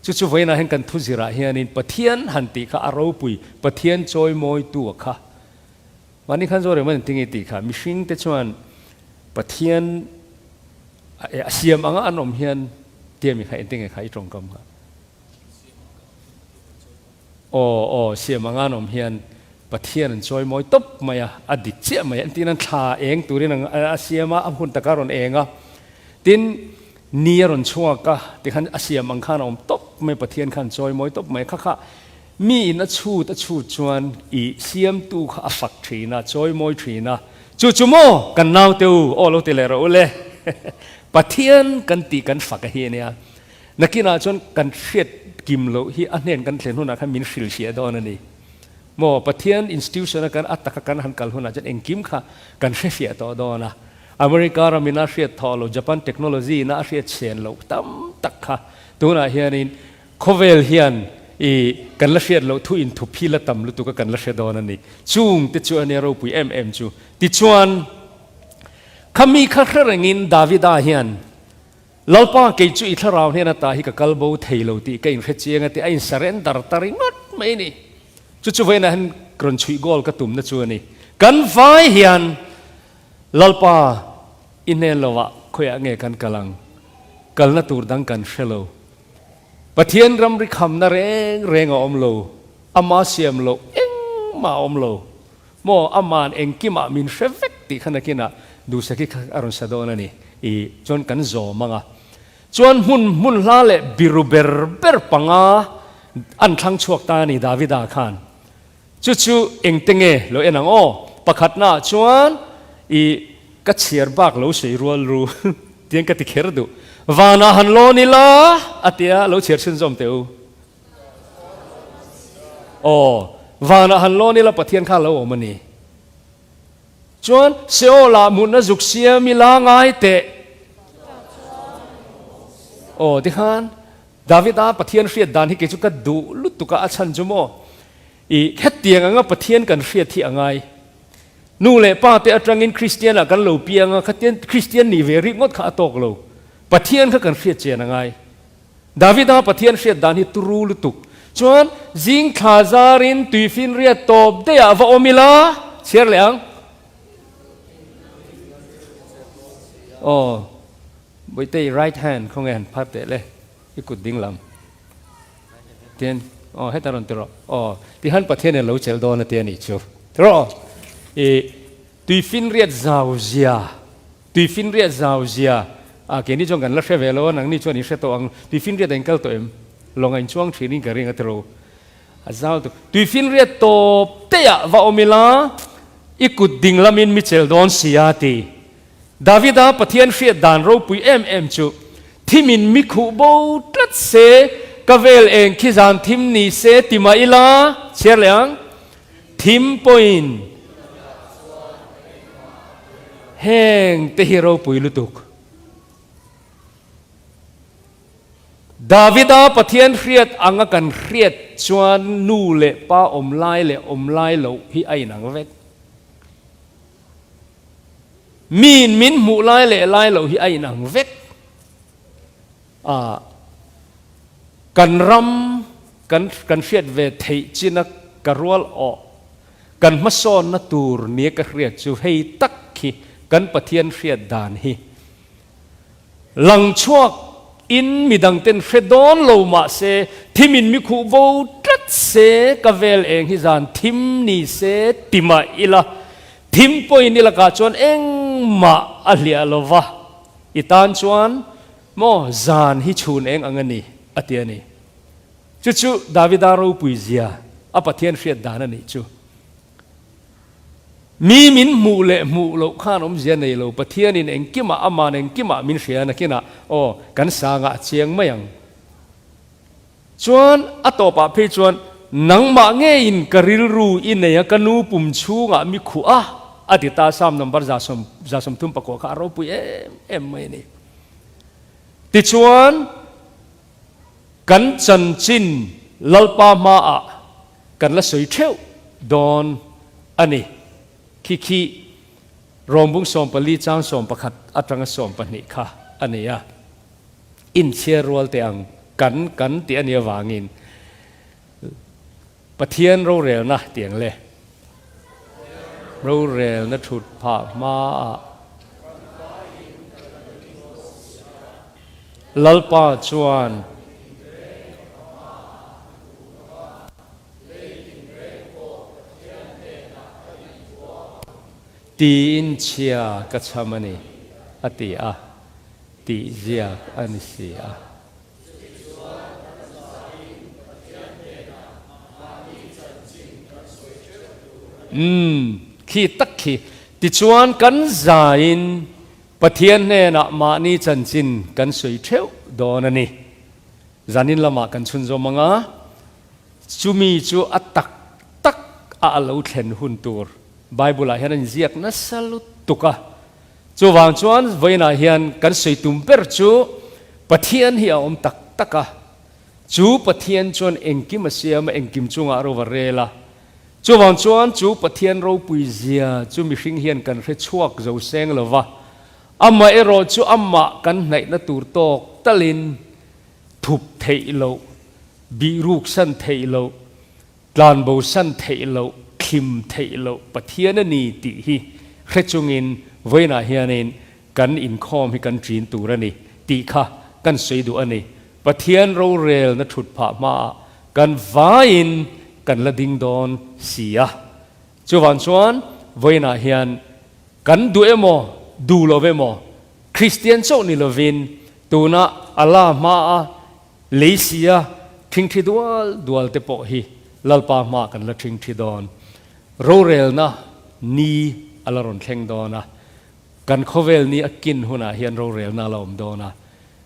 [SPEAKER 1] Chu chu vawiinah hian kan thuzirah hianin Pathian han tih kha a ropui, Pathian chawi mawitu a kha. Mahni khan zawh reng engtin nge tih kha mihring te chuan Pathian a siam anga an awm hian tia mi kha engtin nge kha i tawngkam kha. Aw aw siam anga an awm hian Pathian an chawi mawi tawp mai a, a dik chiah mai a, engtin an thla eng turin a siam a, a hun taka a rawn eng a, tin ni a rawn chhuak a, tikhan a siam ang khan a awm tawp mai, Pathian khan chawi mawi tawp mai, kha kha mi in a chhut a chhut chuan i siamtu kha a fak thin a, chawi mawi thin a, chu chu maw kan naute u, aw lo ti leh rawh u le, Pathian kan tih kan fak a hi a nia. Nakinah chuan kan hriat kim loh hi a hnen kan thlen hunah khan min hrilhfiah dawn a ni. Maw Pathian institution a kan a taka kan han kal hunah chuan engkim kha kan hrefiah tawh dawn a. America ramin a hriat thawh lo, Japan technology in a hriat chhen loh tam tak kha tunah hianin khawvel hian i kan la hriat loh thu inthup hi la tam lutuk a kan la hre dawn a ni. Chung te chu a nia ropui em em chu. Tichuan, khami kha hre rengin Davida hian Lalpa kei chu i thlarau hnen ata hi ka kal bo thei lo tih ka inhre chiang a tih a in surrender ta ringawt mai a ni. Chu chu vawiinah hian rawn chhuih goal ka tumna chu a ni. Kan vai hian Lalpa i hnen lovah khawiah nge kan kal ang? Kalna tur dang kan hre lo. Pathian ramri khamna reng reng a awm lo, ama siam loh engmah a awm lo. Maw, aman engkimah min hre vek tih kha nakinah Duhsaki kha a rawn sa dawn a ni. I chuan kan zawm ang a. Chuan hmun hmun hla leh biru ber ber panga an thlang chhuak ta a ni Davida khan. Chu chu engte nge lo en ang aw? Pakhatnaah chuan i ka chhiar bak lo sawi rual ru tiang ka ti kher duh. Vanah han lawn ila a tia lo chhiar chhunzawm teh u. Aw, vanah han lawn ila Pathian kha a lo awm a ni. Chuan Seol-ah mutna zuk siam ila ngai teh. Aw, tikhan Davida Pathian hriat dan hi kei chu ka duh lutuk a, a chhan chu maw? I hetiang anga Pathian kan hriat hi a ngai. Nu leh pa te atangin Kristian ah kan lo piang a, khatian Kristian nih ve rikngawt kha a tawk lo. Pathian kha kan hriat chian a ngai. Davida Pathian hriat dan hi turu lutuk. Chuan zing thla zarin tuifinriat tawp daih ah va awm ila, chhiar leh ang. Aw, Bawihte i right hand khawnge han phar teh le, i kut ding lam. Tian, aw heta rawn ti rawh. Aw, tihan Pathian in a lo chelh dawn a ti a nih chu. Ti rawh. I tuifinriat zau zia. Tuifinriat zau zia a keini chuan kan la hre ve lo a, nangni chuan in hre tawh ang. Tuifinriat a in kal tawh em? Lawng a in chuang thin in ka ring a tiro. A zau tu. Tuifinriat tawp te ah va awm ila, i kut ding lamin mi chel dawn si a ti. Davida Pathian hriat dan ropui em em chu, Thimin mi khuh bo tlat se, ka vel eng khi zan thim ni se ti mah ila, chhiar leh ang. Thim pawhin heng te hi ropui lutuk. Davida Pathian hriat anga kan hriat chuan nu leh pa awm lai leh awm lai loh hi a inang vek. Miin min hmuh lai leh lai loh hi a inang vek. A kan ram kan kan hriat ve theih china ka rual awh kan hmasawnna tur nia ka hriat chu hei tak hi kan Pathian hriat dan hi lang chhuak in midang ten hre dawn lo mahse thim in mi khuh bo tlat se ka vel eng hi zan thim ni se ti mah ila thim pawhin i lakah chuan engmah a hliah lova i tan chuan Maw, zan hi chhun eng ang a ni, a ti a ni. Chu chu Davida ropui zia, a Pathian hriat dan a nih chu. Mi min hmuh leh hmuh loh khan awmzia nei lo, Pathianin engkimah, Aman engkimah min hria nakinah, aw, kan sangah a chiang mai ang. Chuan a tawpah phei chuan, Nangmah ngeiin ka rilru i nei a, ka nu pum chhungah mi khuh a, a ti ta. Psalm number 139 kha a ropui em em mai a ni. Tichuan, kan chanchin Lalpa hmaah kan la sawi theuh dawn a ni. Khi khi Rawmbung 14 chang 11 atanga 12 kha a ni a. Inchhiar rual teh ang kan kan tih a nih avangin Pathian rorelna tih ang le. Rorelna thut phah hmaah Lalpa chuan Tiin chhia ka chham a ni, a ti a. Tih ziak a ni si a. Umm, khi tak khi. Tichuan kan zaiin Pathian hnenah mahni chanchin kan sawi theuh dawn a ni. Zanin lamah kan chhunzawm ang a, chumi chu a tak tak a a lo thlen hun tur Bible ah hian a inziak nasa lutuk a. Chuvang chuan vawiinah hian kan sawi tum ber chu Pathian hi a awm tak tak a, chu Pathian chuan engkim a siam a, engkim chungah a ro va rel a. Chuvang chuan chu Pathian ropui zia chu mihring hian kan hre chhuak zo seng lo va, amah erawh chu amah kan hnaihna tur tawk talin thup theih loh, bih ruksan theih loh, Tlanbo san theih loh, thlim theih loh Pathian a ni tih hi hre chungin vawiinah hianin kan inkhawm hi kan ṭin tur a ni tih kha kan sawi duh a ni. Pathian rorelna ṭhut phah hmaah kan vaiin kan la ding dawn si a. Chuvang chuan vawiinah hian kan duh emaw, duh lo emaw, Kristian chauh ni lovin tuna Allah hmaa Lei sia ṭhingṭhi dual dual te pawh hi Lalpa hma kan la ṭhingṭhi dawn. Rorelna ni a la rawn thleng dawn a, kan khawvel ni a kin hunah hian rorelna a la awm dawn a.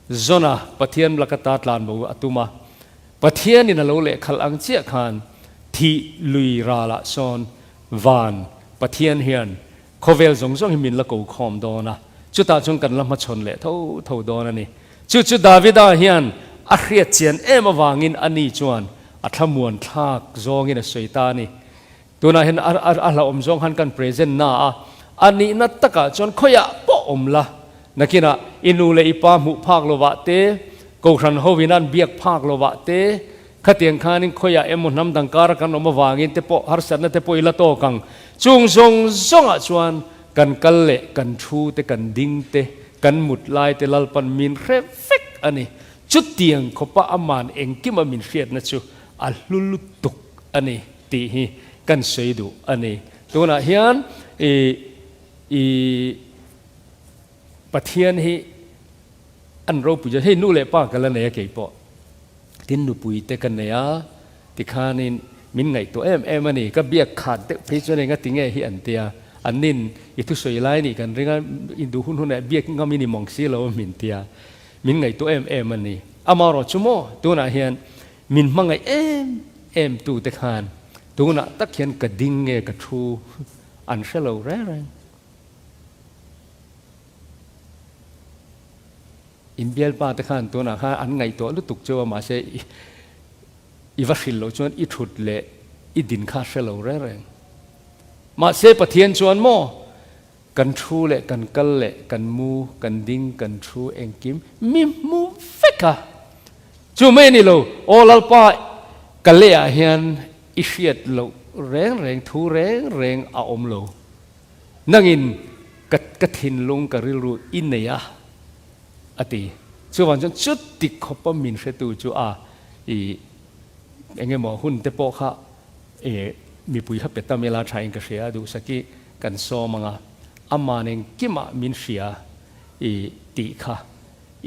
[SPEAKER 1] Zona Pathian laka ta tlanbo a tum a, Pathianin a lo lehkhalh ang chiah khan thih lui ralah sawn van Pathian hian Khawvel zawng zawng hi min la ko khawm dawn a, chutah chuan kan la hmachhawn leh tho tho dawn a ni. Chu chu Davida hian a hriat chian em avangin a ni chuan a thlamuan thlak zawngin a sawi ta a ni. Tunah hian a a hlauhawm zawng khan kan present na a, a nihna takah chuan khawiah pawh awm la, nakinah i nu leh i pa hmuh phak lovah te, kohhran hovin an biak phak lovah te, Khatiang khanin khawiah emaw hnam dang kara kan awm avangin te pawh harsatna te pawh i la tawk ang. Chung zawng zawngah chuan kan kal leh kan thu te, kan ding te, kan mut lai te Lalpan min hre vek a ni. Chutiang khawpa aman engkima min hriatna chu a hlu lutuk a ni tih hi kan sawi duh a ni. Tunah hian i i Pathian hi an ropui zet. Hei nu leh pa ka la nei a keipawh. Tin nupui te ka nei a, tikhanin min ngaihtuah em em a ni. Ka biak khat deuh phei chuan enga tinge hi an tia, an nin i thusawi lai nih kan ring a, i duh hun hunah biak ngam i ni mawng si lo a min tia, min ngaihtuah em em a ni. Amaherawh chu maw tunah hian min hmangaih em em tu te khan tunah tak hian ka ding nge ka thu an hre lo reng reng. In bialpa te khan tunah khan an ngaihtuah lutuk cheu a, mahse i va hrilh loh chuan i thut leh i din kha hre lo reng reng. Mahse Pathian chuan maw kan thu leh kan kal leh kan mu, kan ding, kan thu engkim mi hmu vek a. Chu mai a ni lo, Aw Lalpa ka lehah hian i hriat loh reng reng thu reng reng a awm lo. Nangin ka ka thinlung ka rilru i nei a, a ti. Chuvang chuan chuti khawpa min hretu chu a i eng emaw hun te pawh kha i mipui kha pe tam ila thain ka hria a, duhsaki kan sawm ang a, aman engkimah min hria i tih kha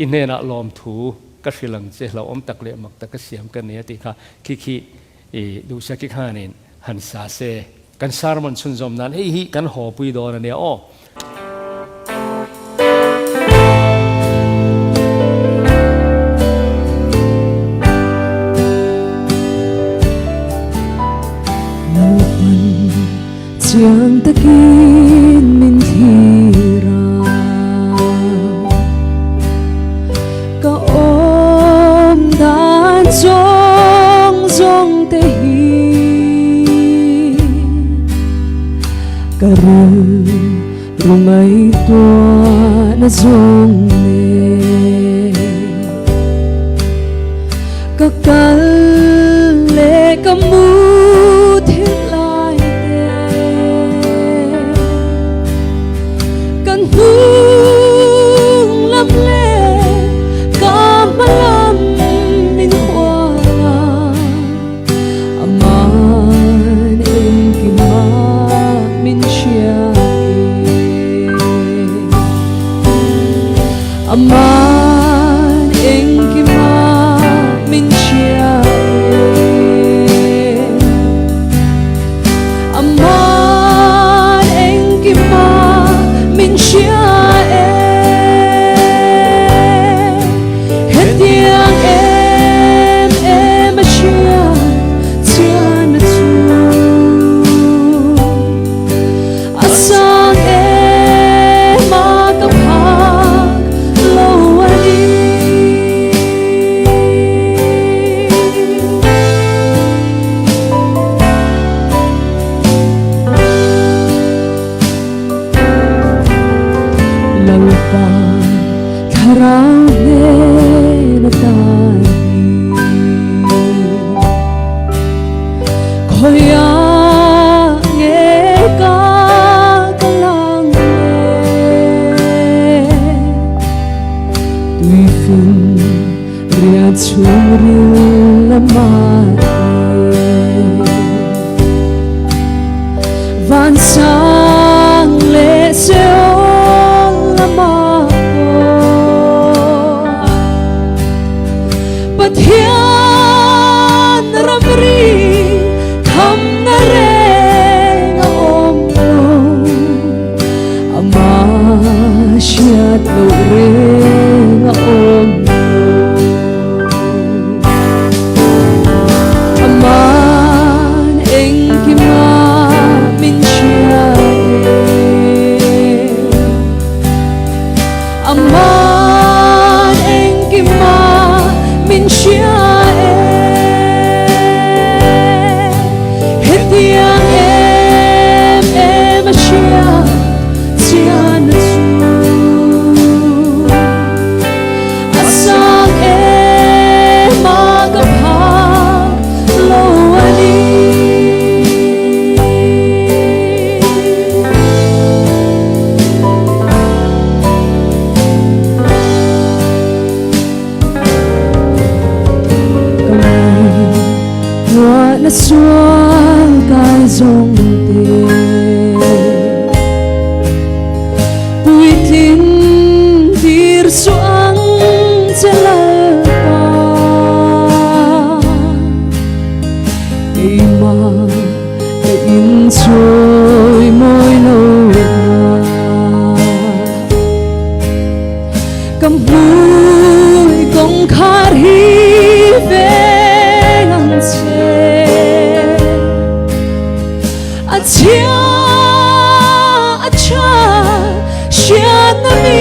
[SPEAKER 1] i hnenah lawmthu ka hrilh ang che, hlauhawm tak leh mak taka siam ka ni a tih kha khi khi i duhsaki khanin han sa se. Kan sermon chhunzawm nan hei hi kan haw pui dawn a nia aw.
[SPEAKER 4] Naupan chiang takin min thlir a, ka awm dan zawng zawng te hi. Ka rilru ngaihtuahna zawng nen Ka kal leh ka mu thil lai te Kan hnung lam leh ka hma lam min hual a. Aman engkima min hria e. Aman engkima min hria e. Aman engkima min hria e. Hetiang em em a hriat chian a chu. Fapa Thlarau hnen ata hi. Khawiah nge ka kal ang le? Tuifin riat chhungril lamah te Vansang leh Seol lamah pawh Pathian ramri thamna reng a awm lo. Amah hriat loh reng a awm lo. Aman engkima min hria e. Aman engkima min hria e. Hetiang em em a hria chian a chu. A sang em a ka phak lo a ni. Ka ngaihtuahna sual kai zawng te puitlin tir suh ang che Lalpa. Keimah ka inchawi mawi lo na. Ka hmui kawngkhar hi veng ang che. A chhia a tha hriatna mi